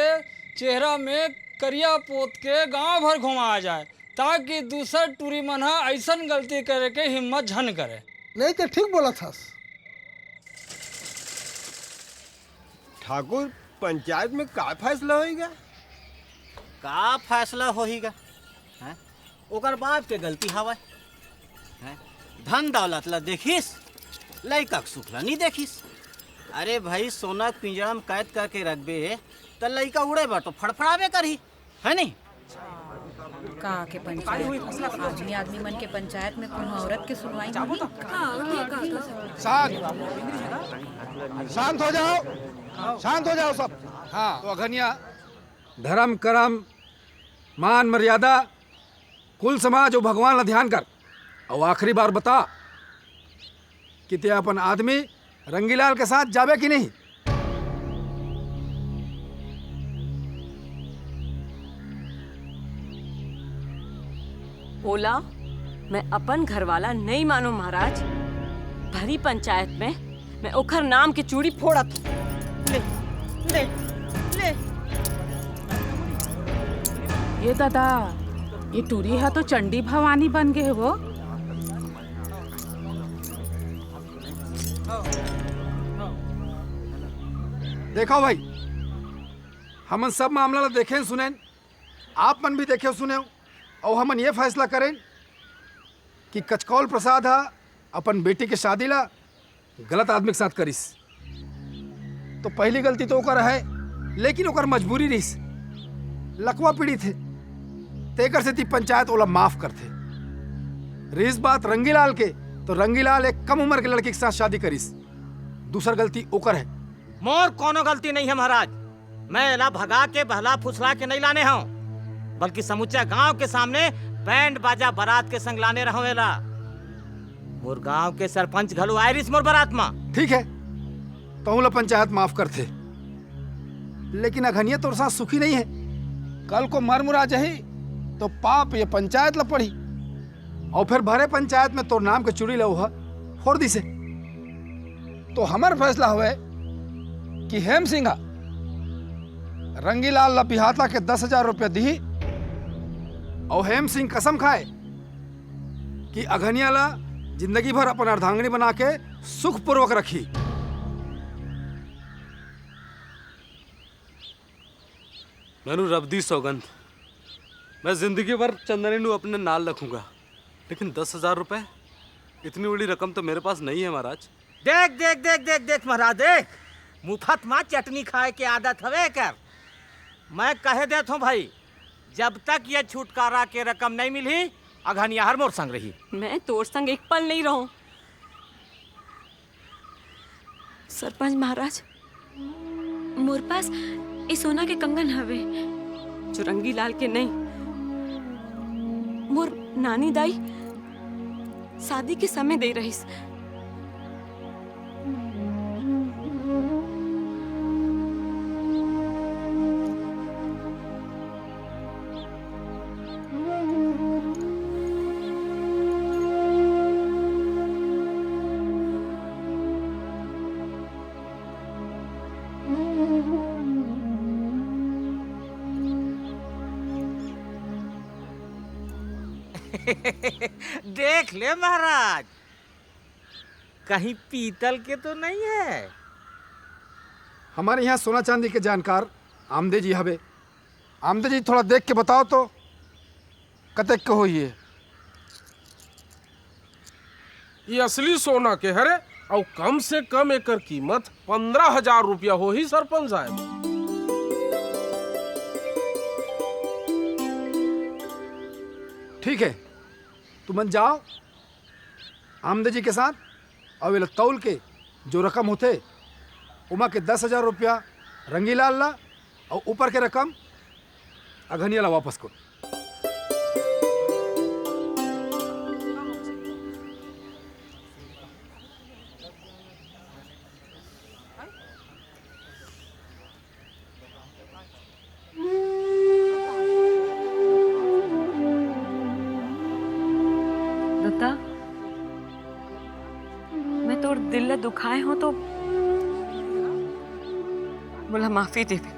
चेहरा में करिया पोत के गांव भर घुमाया जाए, ताकि दूसर टूरी मन ह अइसन गलती करे के हिम्मत झन करे। नहीं तो ठीक बोलत हस। ठाकुर, पंचायत में का फैसला होही गा? का फैसला होही गा? हैं? ओकर बाप के गलती हवय। हैं? धन दौलत ला देखिस, लइका के सुख ला नी देखिस। अरे भाई, सोना के पिंजरा में कैद करके रखबे, त लइका उड़े बर तो फड़फड़ाबे करही। है नहीं? का के पंचायत? आदमी, आदमी मन के पंचायत में कोनो औरत के सुनवाई होही? शांत, शांत हो जाओ, शांत हो जाओ सब। हाँ, तो अघनिया, धर्म, करम, मान, मर्यादा, कुल समाज अउ भगवान ला ध्यान कर। अउ आखिरी बार बता कि ते अपन आदमी रंगीलाल के साथ जाबे कि नहीं? ओला मैं अपन घरवाला नइ मानों महाराज। भरी पंचायत में मैं ओखर नाम के चूड़ी फोड़त हूँ। ले, ले, ले। ए दादा, ए टूरी ह तो चंडी भवानी बन गे हे वो। देखो भाई, हमन सब मामला ला देखेन सुनेन, आप मन भी देखेव सुनेव, अउ हमन ये फैसला करेन कि कचकौल प्रसाद ह अपन बेटी के शादी ला गलत आदमी के साथ करिस। तो पहली गलती तो ओकर है, लेकिन ओकर मजबूरी रहिस, लकवा पीढ़ी थे, तेकर सेती पंचायत ओला माफ करथे। रहिस बात रंगीलाल के, तो रंगीलाल एक कम उम्र के लड़की के साथ शादी करिस, दूसर गलती ओकर है। मोर कोनो गलती नहीं है महाराज, मैं एला भगा के बहला फुसला के नहीं लाने हूँ। बल्कि समूचा गांव के सामने बैंड बाजा बारात के संग लाने रहंव एला। मोर गांव के सरपंच घलो आय रिहिस मोर बारात म। ठीक है, तहूं ला पंचायत माफ करथे, लेकिन अघनिया तोर साथ सुखी नहीं है। कल को मर मुरा जाही तो पाप ये पंचायत ला पड़ी। अउ फेर भरे पंचायत में तोर नाम के चुड़ी ला ओहा फोर दिसे। तो हमर फैसला हवे कि हेम सिंह ह रंगीलाल ला बिहाता के दस हजार रुपया दिही, अउ हेम सिंह कसम खाए कि अघनिया ला जिंदगी भर अपन अर्धांगिनी बना के सुखपूर्वक रखी। मैनू रब दी सौगंध, मैं जिंदगी भर चंदनी नू अपने नाल रखूंगा, लेकिन दस हजार रुपए, इतनी बड़ी रकम तो मेरे पास नहीं है महाराज। देख देख देख देख देख महाराज, देख, मुफत मा चटनी खाए के आदत हवे एकर। मैं कहे देत हूँ भाई, जब तक ये छुटकारा के रकम नहीं मिलही, अघनिया हर मोर संग रही। मैं तोर संग एक पल नहीं रहूं। सरपंच महाराज, मोर पास ए सोना के कंगन हवे, जो रंगीलाल के नहीं, मोर नानी दाई शादी के समय दे रहिस। देख ले महाराज, कहीं पीतल के तो नहीं है? हमारे यहाँ सोना चांदी के जानकार आमदे जी हवे। आमदे जी, थोड़ा देख के बताओ तो, कतेक के होही ये? ये असली सोना के हरे, अउ कम से कम एकर कीमत पंद्रह हजार रुपया होही सरपंच साहब। ठीक है, तुमन जाओ, आमदे जी के साथ, अउ एला तौल के जो रकम होथे, ओमा के दस हजार रुपया रंगीलाल ला, अउ ऊपर के रकम अघनिया ला वापस कर। दत्ता, मैं तोर दिल ला दुखाए हों तो मोला माफी दे दे।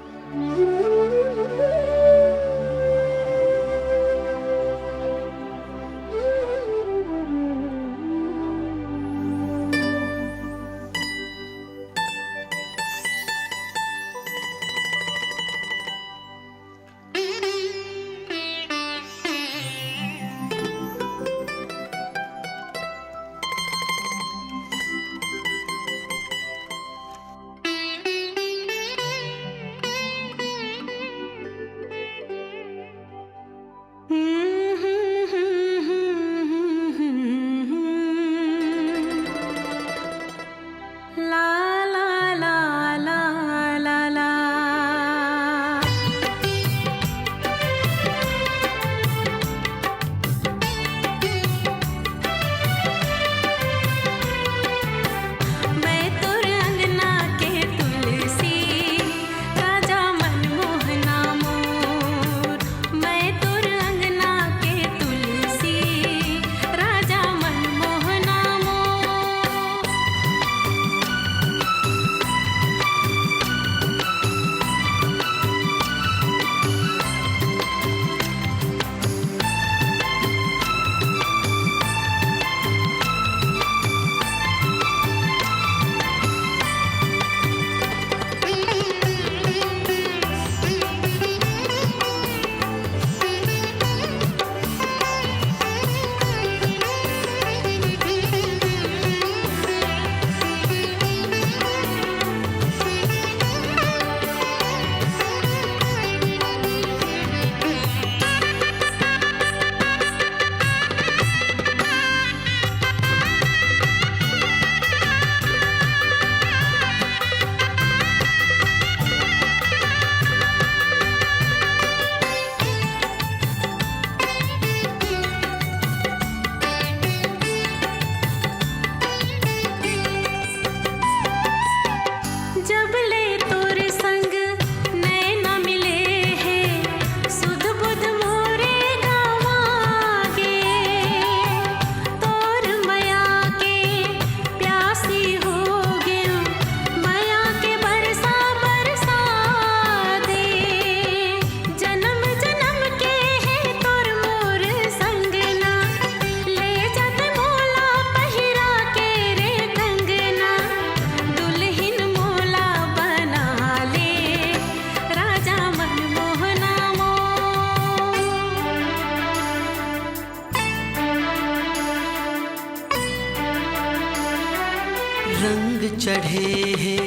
रंग चढ़े हे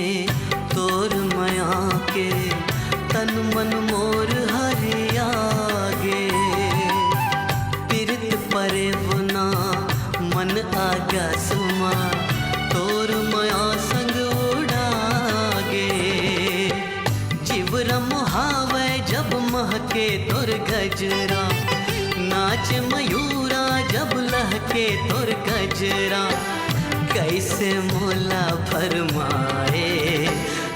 तोर मया के, तन मन मोर हरिया गे। पिरत परेवना मन आगा सुमा, तोर मया संग उड़ा गे। जीवरा मोहावय जब महके तोर गजरा, नाच मयूरा जब लहके तोर गजरा। कैसे मोला फरमाए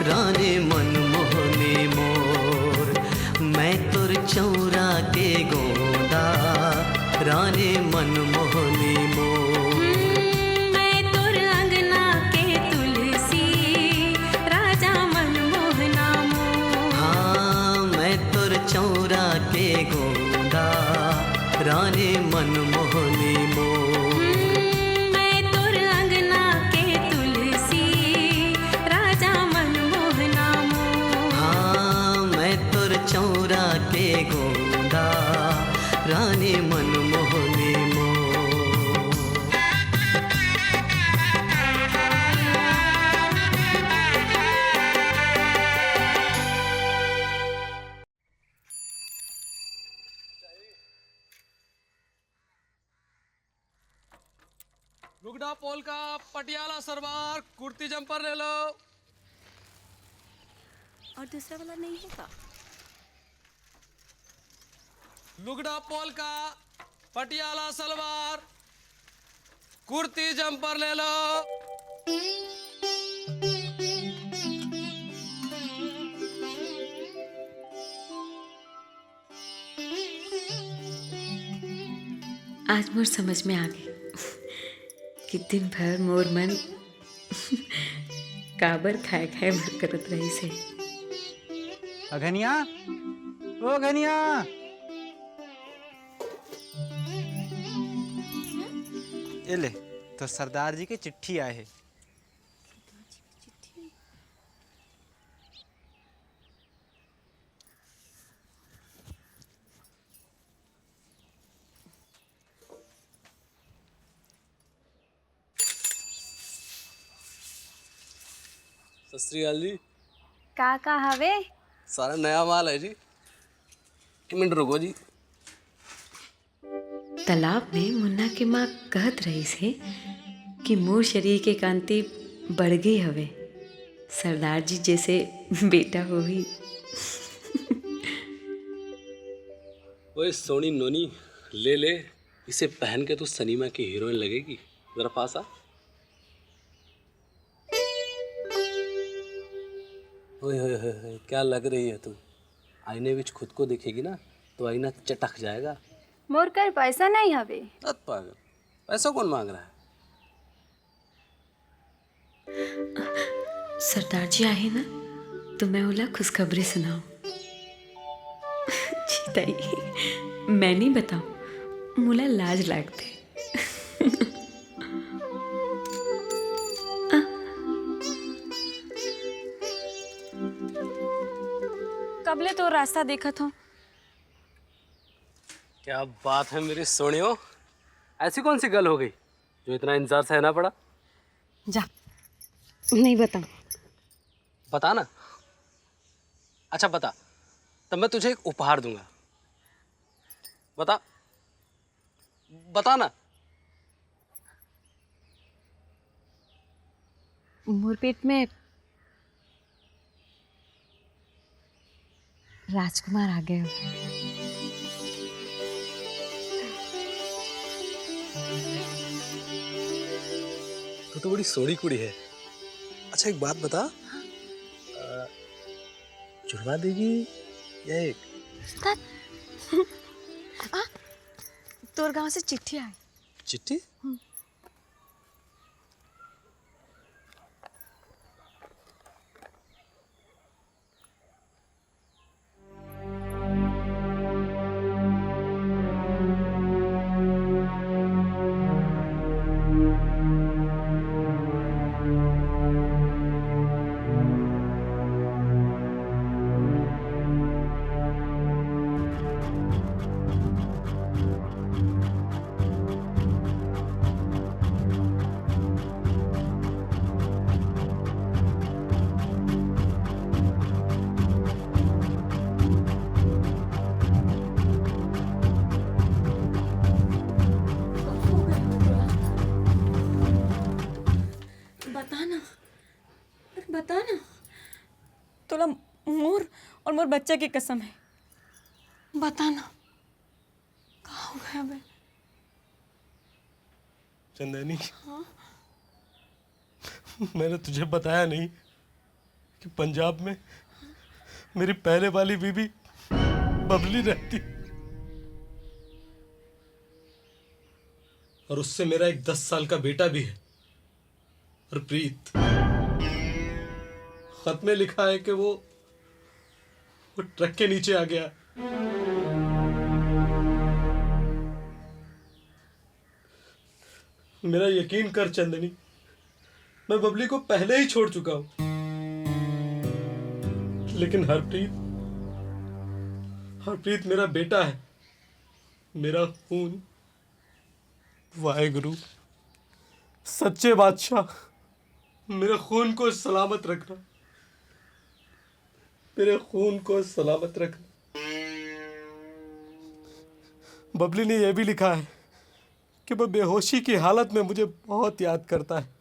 रानी मनमोहनी मोर, मैं तोर चौरा के गोंदा रानी मनमोहनी मोर। हम्म, मैं तोर अंगना के तुलसी राजा मनमोहना मोर। हाँ, मैं तोर चौरा के गोंदा रानी मनमोहनी मोर। हम्म, मैं तोर अंगना के तुलसी राजा मनमोहना मोर। हाँ, मैं तोर चौरा के गोंदा रानी मनमोहनी मोर। लुगड़ा पोलका, पटियाला सलवार, कुर्ती जम्पर ले लो। और दूसरा वाला नहीं है का? लुगड़ा पोलका, पटियाला सलवार, कुर्ती जम्पर ले लो। आज मोर समझ में आ गे कि दिन भर मोर मन काबर खाए खाए भर करत रहिस हे। अघनिया, ओ घनिया, ए ले, तोर सरदार जी के चिट्ठी आए हे। सत श्री अकाल जी। का का हवे? सारा नया माल है जी। एक मिनट रुको जी। तालाब में मुन्ना के माँ कहत रहिस हे कि मोर शरीर के कांति बढ़ गे हवे, सरदार जी जैसे बेटा होही। ओए सोनी नोनी, ले ले, इसे पहन के तू सिनेमा की हीरोइन लगेगी। जरा पास आ। ओए होए होए होए, क्या लग रही है तू? आईने बीच खुद को देखेगी ना, तो आईना चटक जाएगा। मोर कर पैसा नहीं हवे। अत पागल, पैसा कौन मांग रहा है? सरदार जी आही ना, तो मैं ओला खुशखबरी सुनाऊं। जी ताई, मैं नहीं बताऊं, मोला लाज लागथे। कब ले तो रास्ता देखत हो। क्या बात है मेरी सोनियो, ऐसी कौन सी गल हो गई जो इतना इंतजार सहना पड़ा? जा, नहीं बताऊं। बता ना। अच्छा बता, तब मैं तुझे एक उपहार दूंगा। बता, बता ना। मोर पेट में राजकुमार आ गए हो। तू तो बड़ी सोहनी कुड़ी है। अच्छा, एक बात बता, अ, जुड़वा देगी या एक? आ, तोर गांव से चिट्ठी आए। चिट्ठी? हम्म। मोर बच्चा के कसम है। बता ना, का हो गया बे? चंदनी, हाँ? मैंने तुझे बताया नहीं कि पंजाब में मेरी पहले वाली बीवी बबली रहती, और उससे मेरा एक दस साल का बेटा भी है। हरप्रीत, खत में लिखा है कि वो, वो ट्रक के नीचे आ गया। मेरा यकीन कर चंदनी, मैं बबली को पहले ही छोड़ चुका हूं, लेकिन हरप्रीत, हरप्रीत मेरा बेटा है, मेरा खून। वाहेगुरु, सच्चे बादशाह, मेरे खून को सलामत रखना, मेरे खून को सलामत रखना। बबली ने यह भी लिखा है कि वह बेहोशी की हालत में मुझे बहुत याद करता है।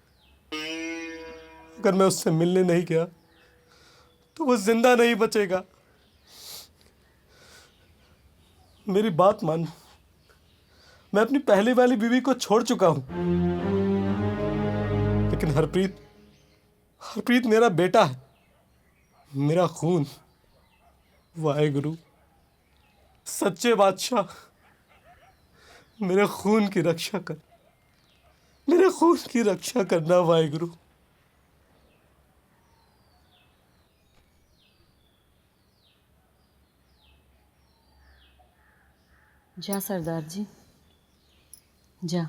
अगर मैं उससे मिलने नहीं गया तो वो जिंदा नहीं बचेगा। मेरी बात मान, मैं अपनी पहली वाली बीवी को छोड़ चुका हूं, लेकिन हरप्रीत, हरप्रीत मेरा बेटा है, मेरा खून। वाहेगुरु, सच्चे बादशाह, मेरे खून की रक्षा कर, मेरे खून की रक्षा करना वाहेगुरु। जा सरदार जी, जा।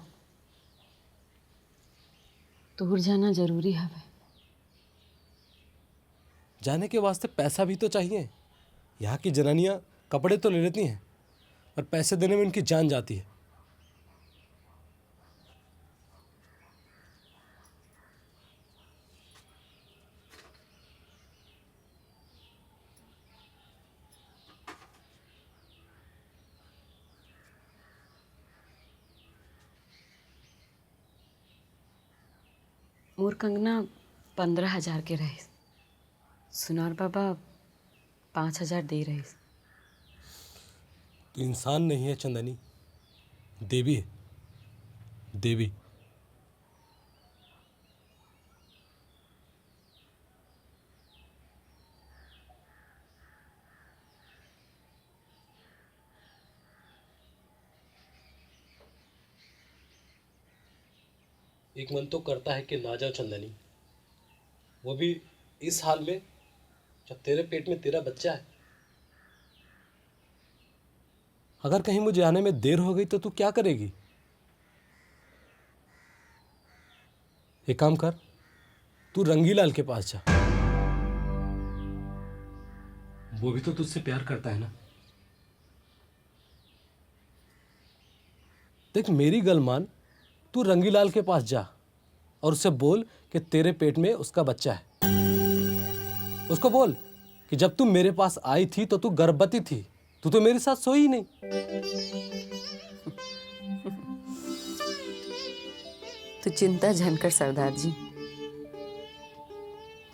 तोर जाना जरूरी हवे। जाने के वास्ते पैसा भी तो चाहिए। यहाँ की जनानियाँ कपड़े तो ले लेती हैं, पर पैसे देने में उनकी जान जाती है। मोर कंगना पंद्रह हजार के रहिस, सुनार बाबा पाँच हजार दे रहिस। तू इंसान नहीं है चंदनी, देवी है, देवी। एक मन तो करता है कि ना जाओ चंदनी, वो भी इस हाल में, जब तेरे पेट में तेरा बच्चा है। अगर कहीं मुझे आने में देर हो गई तो तू क्या करेगी? एक काम कर, तू रंगीलाल के पास जा, वो भी तो तुझसे प्यार करता है ना। देख, मेरी गल मान, तू रंगीलाल के पास जा और उससे बोल कि तेरे पेट में उसका बच्चा है। उसको बोल कि जब तू मेरे पास आई थी तो तू गर्भवती थी, तू तो मेरे साथ सोई ही नहीं। तू चिंता झन कर सरदार जी,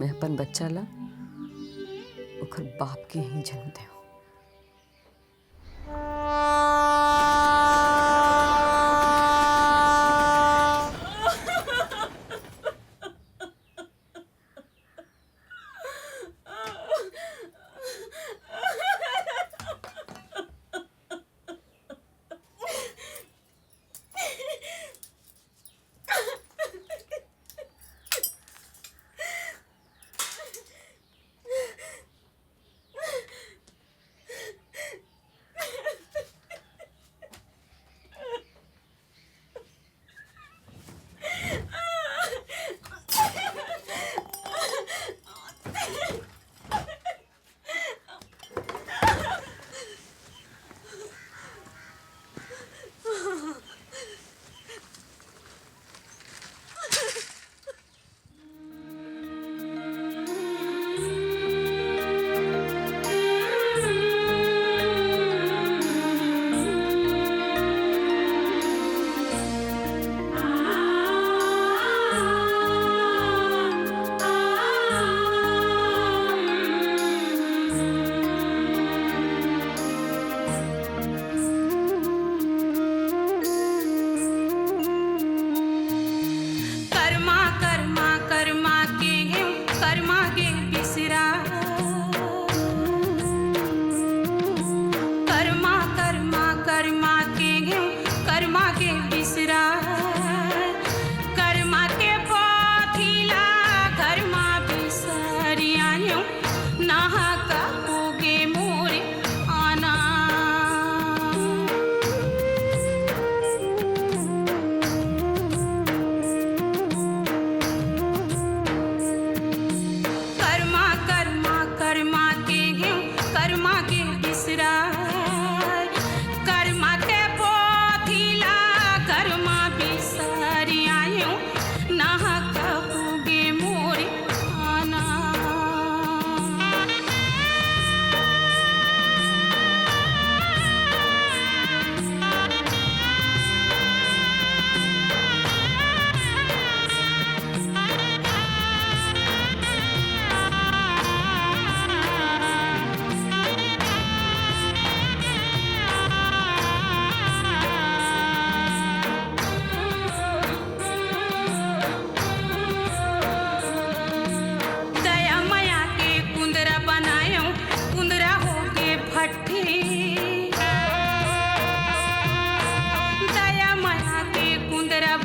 मैं अपन बच्चा ला ओकर बाप के ही जन्म देव।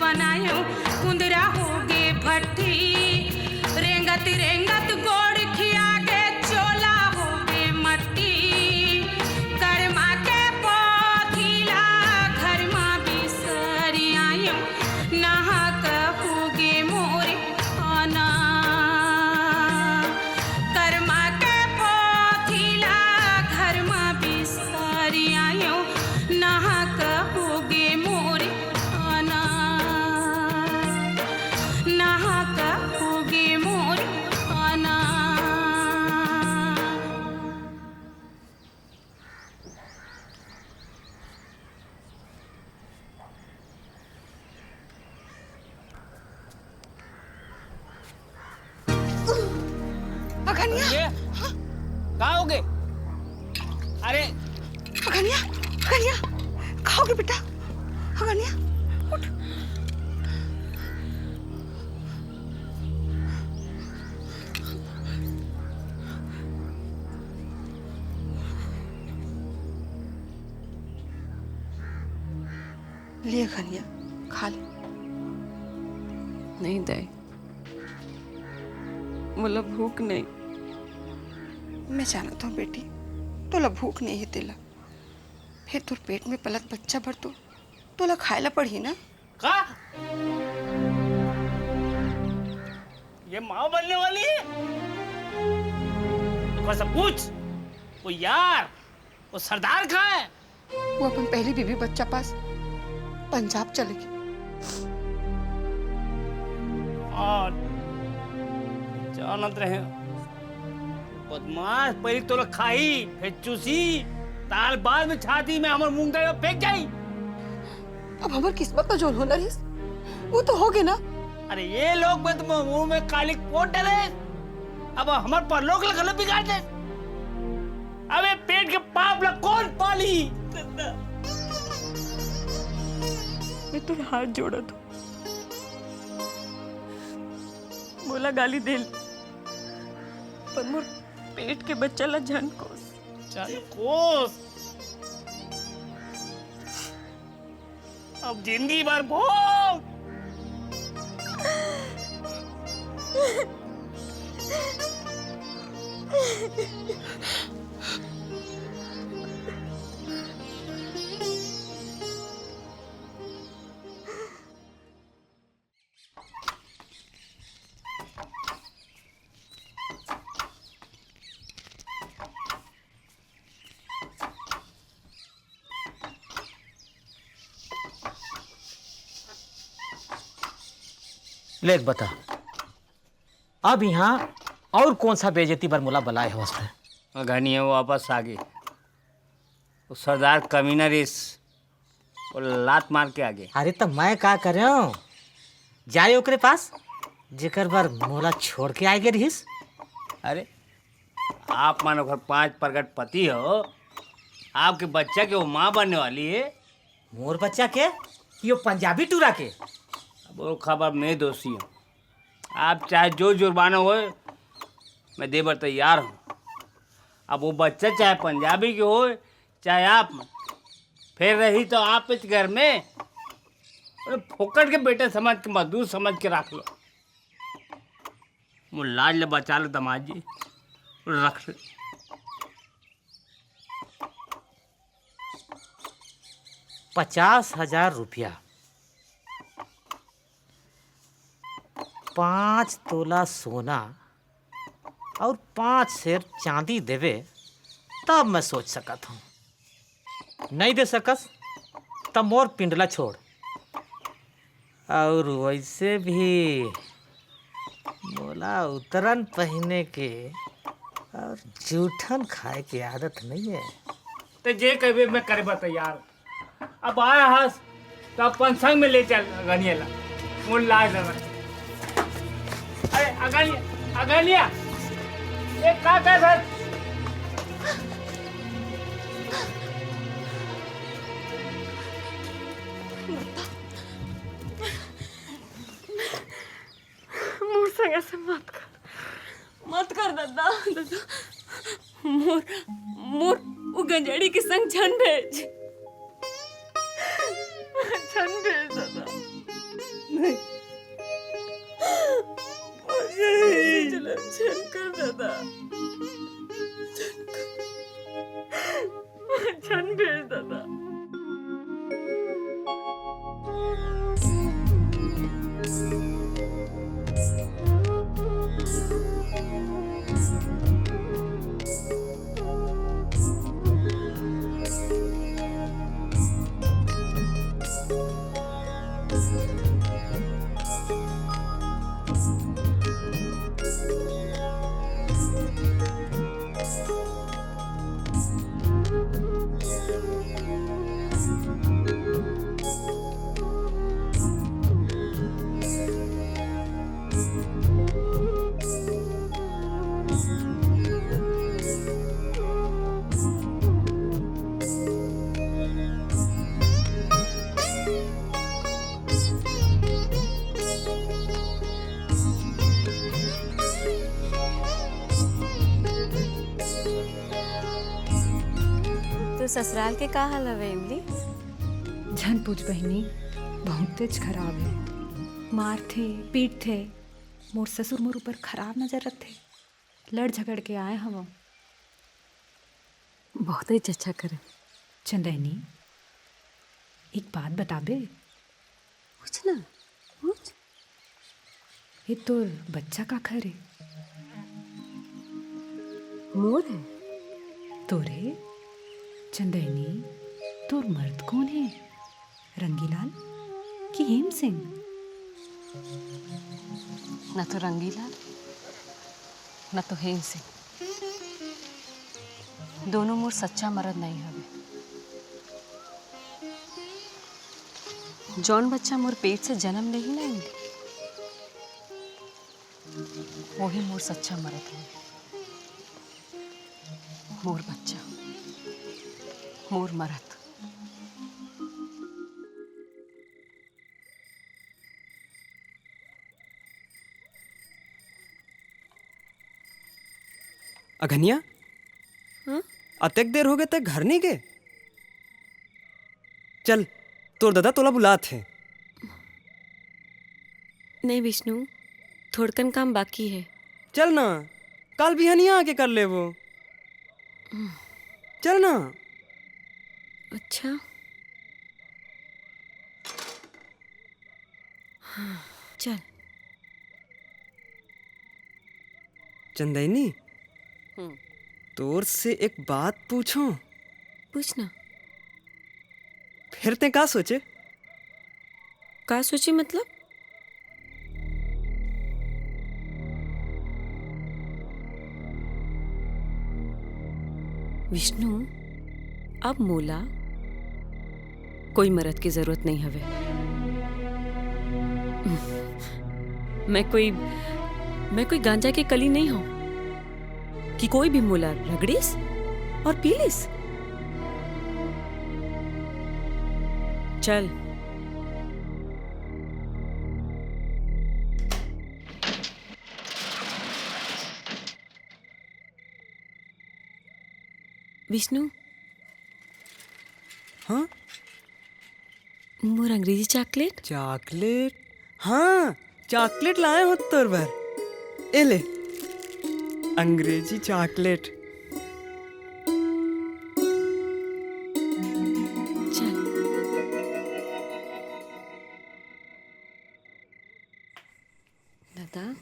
बनायो कुंदरा होगे भट्टी, रेंगत रेंगत गोड़ खिया गे चोला होगे मट्टी। करमा के पोथी ला घर मा बिसरि आयो, नहाक होगे मोरे आना। करमा के पोथी ला घर मा बिसरि आयो, नहाक होगे मोरे आना, नहाक होगे मोरे आना। अगनिया। ये? हाँ? का होगे? अरे। अगनिया, अगनिया, का होगे बेटा? अगनिया, उठ। ले अगनिया, खा ले। नहीं दाई, मोला भूख नहीं। मैं जानत हूँ बेटी, तोला भूख नहीं हे तेला। फेर तोर पेट में पलत बच्चा बर तो तोला खाए ला पड़ही ना। का? ये माँ बनने वाली है? तो सब पूछ, वो यार, वो सरदार कहाँ है? वो अपन पहली बीबी बच्चा पास पंजाब चले गे। और जानत रहे, बदमाश, पहली तोला खाही, फिर चूसी, ताल बाद में छाती में हमर मूंग दाल फेंक जाई। अब हमर किस्मत तो जोन होना रहिस, वो तो होगे ना। अरे ये लोग बस मुंह में काली पोत डरे, अब हमर परलोक ला गलत बिगाड़ दे। अबे पेट के पाप ला कौन पाली? मैं तोर हाथ जोड़त हूँ, मोला गाली दे ले, पर मोर पेट के बच्चा ला झन कोस। चल कोस। अब जिंदगी भर भोग। लेख बता, अब यहाँ और कौन सा बेइज्जती बर मोला बलाए हवस तैं? अगनिया वापस आ गे। वो सरदार कमीना रिस, वो लात मार के आ गे। अरे त मैं का करेंव? जाए ओकरे पास, जेकर बर मोला छोड़ के आए गे रिहिस। अरे, आप मन ओकर पांच प्रगट पति हो, आपके बच्चा के वो माँ बनने वाली है। मोर बच्चा के कि वो पंजाबी टूरा के? अब वो खबर मैं दोषी हूँ। आप चाहे जो जुर्माना होए, मैं दे बर तैयार हूँ। अब वो बच्चा चाहे पंजाबी के होए, चाहे आप मन, फेर रही तो आप इस घर में। अरे फोकट के बेटा समझ के, मजदूर समझ के रख लो। मोर लाज ले बचा ले दमाद जी, रख ले। पचास हजार रुपया, पाँच तोला सोना और पाँच सेर चांदी देवे, तब मैं सोच सकत हूँ। नहीं दे सकस, त मोर पिंडला छोड़। और वैसे भी मोला उतरन पहने के और जूठन खाए के आदत नहीं है। ते जे कहबे मैं करे बर तैयार। अब आया हस त अपन संग में ले चल अगनिया ला। मोर लाज लगा। अरे अगनिया, अगनिया, ये का कर रहा? मोर संग ऐसे मत कर, मत कर ददा, ददा। मोर, मोर उ गंजेड़ी के संग झन भेज, झन भेज ददा। तो ससुराल के का हाल हवे, इमली? झन पूछ बहिनी, बहुतेच खराब हे। मारथे, पीटथे। मोर ससुर मोर ऊपर खराब नजर रखथे। लड़ झगड़ के आए हवं। बहुतेच अच्छा करे। चंदैनी, एक बात बताबे? पूछ ना, पूछ। ये तोर बच्चा काखर हे? मोर हे। तोर हे? चंदैनी, तोर मर्द कोन हे? रंगीलाल कि हेम सिंह? न तो रंगीलाल, न तो हेम सिंह। दोनों मोर सच्चा मरद नहीं हवे। जौन बच्चा मोर पेट से जन्म लेही ना, इमली, वही मोर सच्चा मरद हवे। मोर बच्चा, मोर मरद। अघनिया, हाँ? अतेक देर हो गे, तैं घर नहीं गे? चल, तोर ददा तोला बुलात हे। नहीं विष्णु, थोड़कन काम बाकी हे। चल ना, काल बिहनिया आके कर लेबो। चल ना। अच्छा। हाँ, चल। चंदैनी, हम्म। तोर से एक बात पूछों? पूछ ना। फिर तैं का सोचे? का सोचे मतलब? विष्णु, अब मोला कोई मरद के जरूरत नहीं हवे। मैं कोई, मैं कोई गांजा के कली नहीं हूं कि कोई भी मोला रगड़िस और पी लिस। चल। विष्णु। हाँ? मोर अंग्रेजी चॉकलेट? चॉकलेट? हाँ, चॉकलेट लाए हों तोर बर। ए ले, अंग्रेजी चॉकलेट। चल। दादा।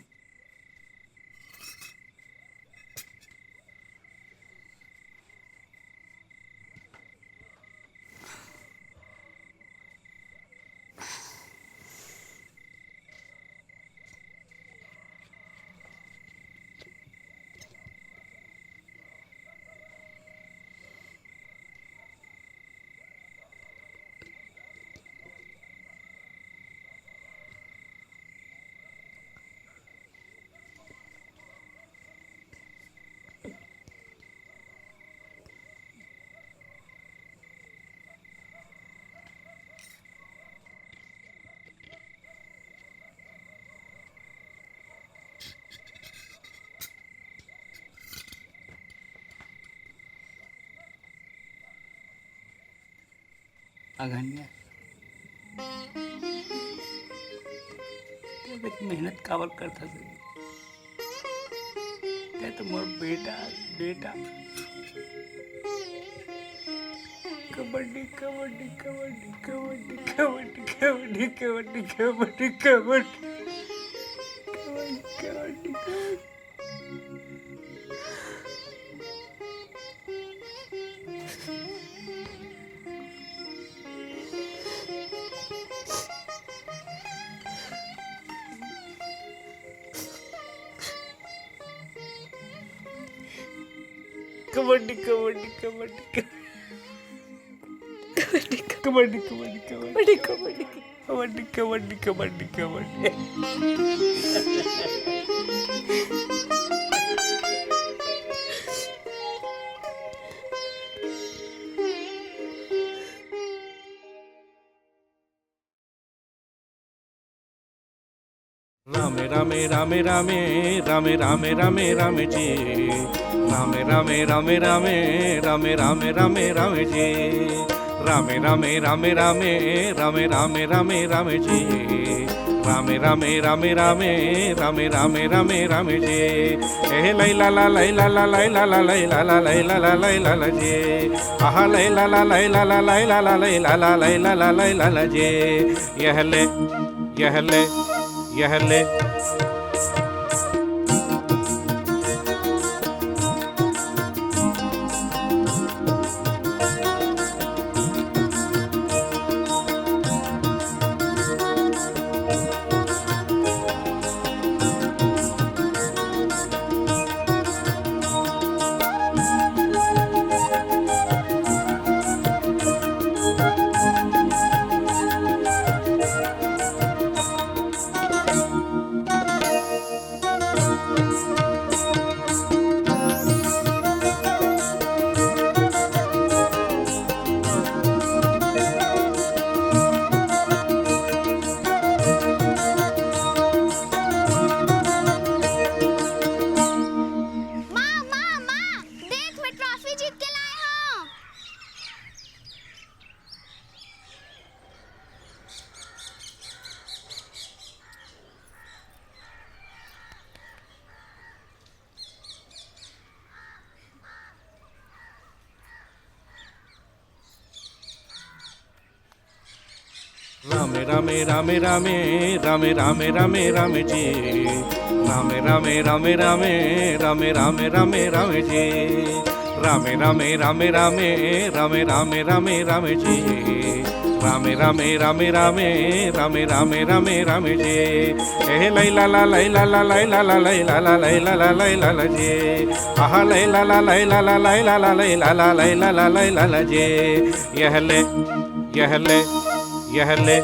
अगन्या, तैं मेहनत काबर करथस? तैं तो मोर बेटा, बेटा। कबड्डी, कबड्डी, कबड्डी। कबड्डी, कबड्डी, कबड्डी, कबड्डी, कबड्डी, कबड्डी, कबड्डी, कबड्डी, कबड्डी, कबड्डी, कबड्डी, कबड्डी। रामे रामे रामे रामे रामे रामे रामे रामे जी। रामे रामे रामे रामे रामे रामे रामे रामे जी। रामे रामे रामे रामे रामे रामे रामे रामे जी। रामे रामे रामे रामे रामे रामे रामे रामे जी। ए लैला ला लैला ला लैला ला लैला ला लैला ला लैला ला जी। आहा लैला ला लैला ला लैला ला लैला ला लैला ला लैला ला जी। यह ले, यह ले, यह ले। माँ, माँ, माँ, देख, मैं ट्रॉफी जीत के लाए हूँ। रामे रामे रामे रामे रामे रामे रामे रामे जी। रामे रामे रामे रामे रामे रामे रामे रामे जी। रामे रामे रामे रामे रामे रामे रामे रामे जी। रामे रामे रामे रामे रामे रामे रामे रामे जी। ए लैला ला लैला ला लैला ला लैला ला लैला ला लैला ला जी। आहा लैला ला लैला ला लैला ला लैला ला लैला ला लैला ला जी। यह ले, यह ले, यह ले।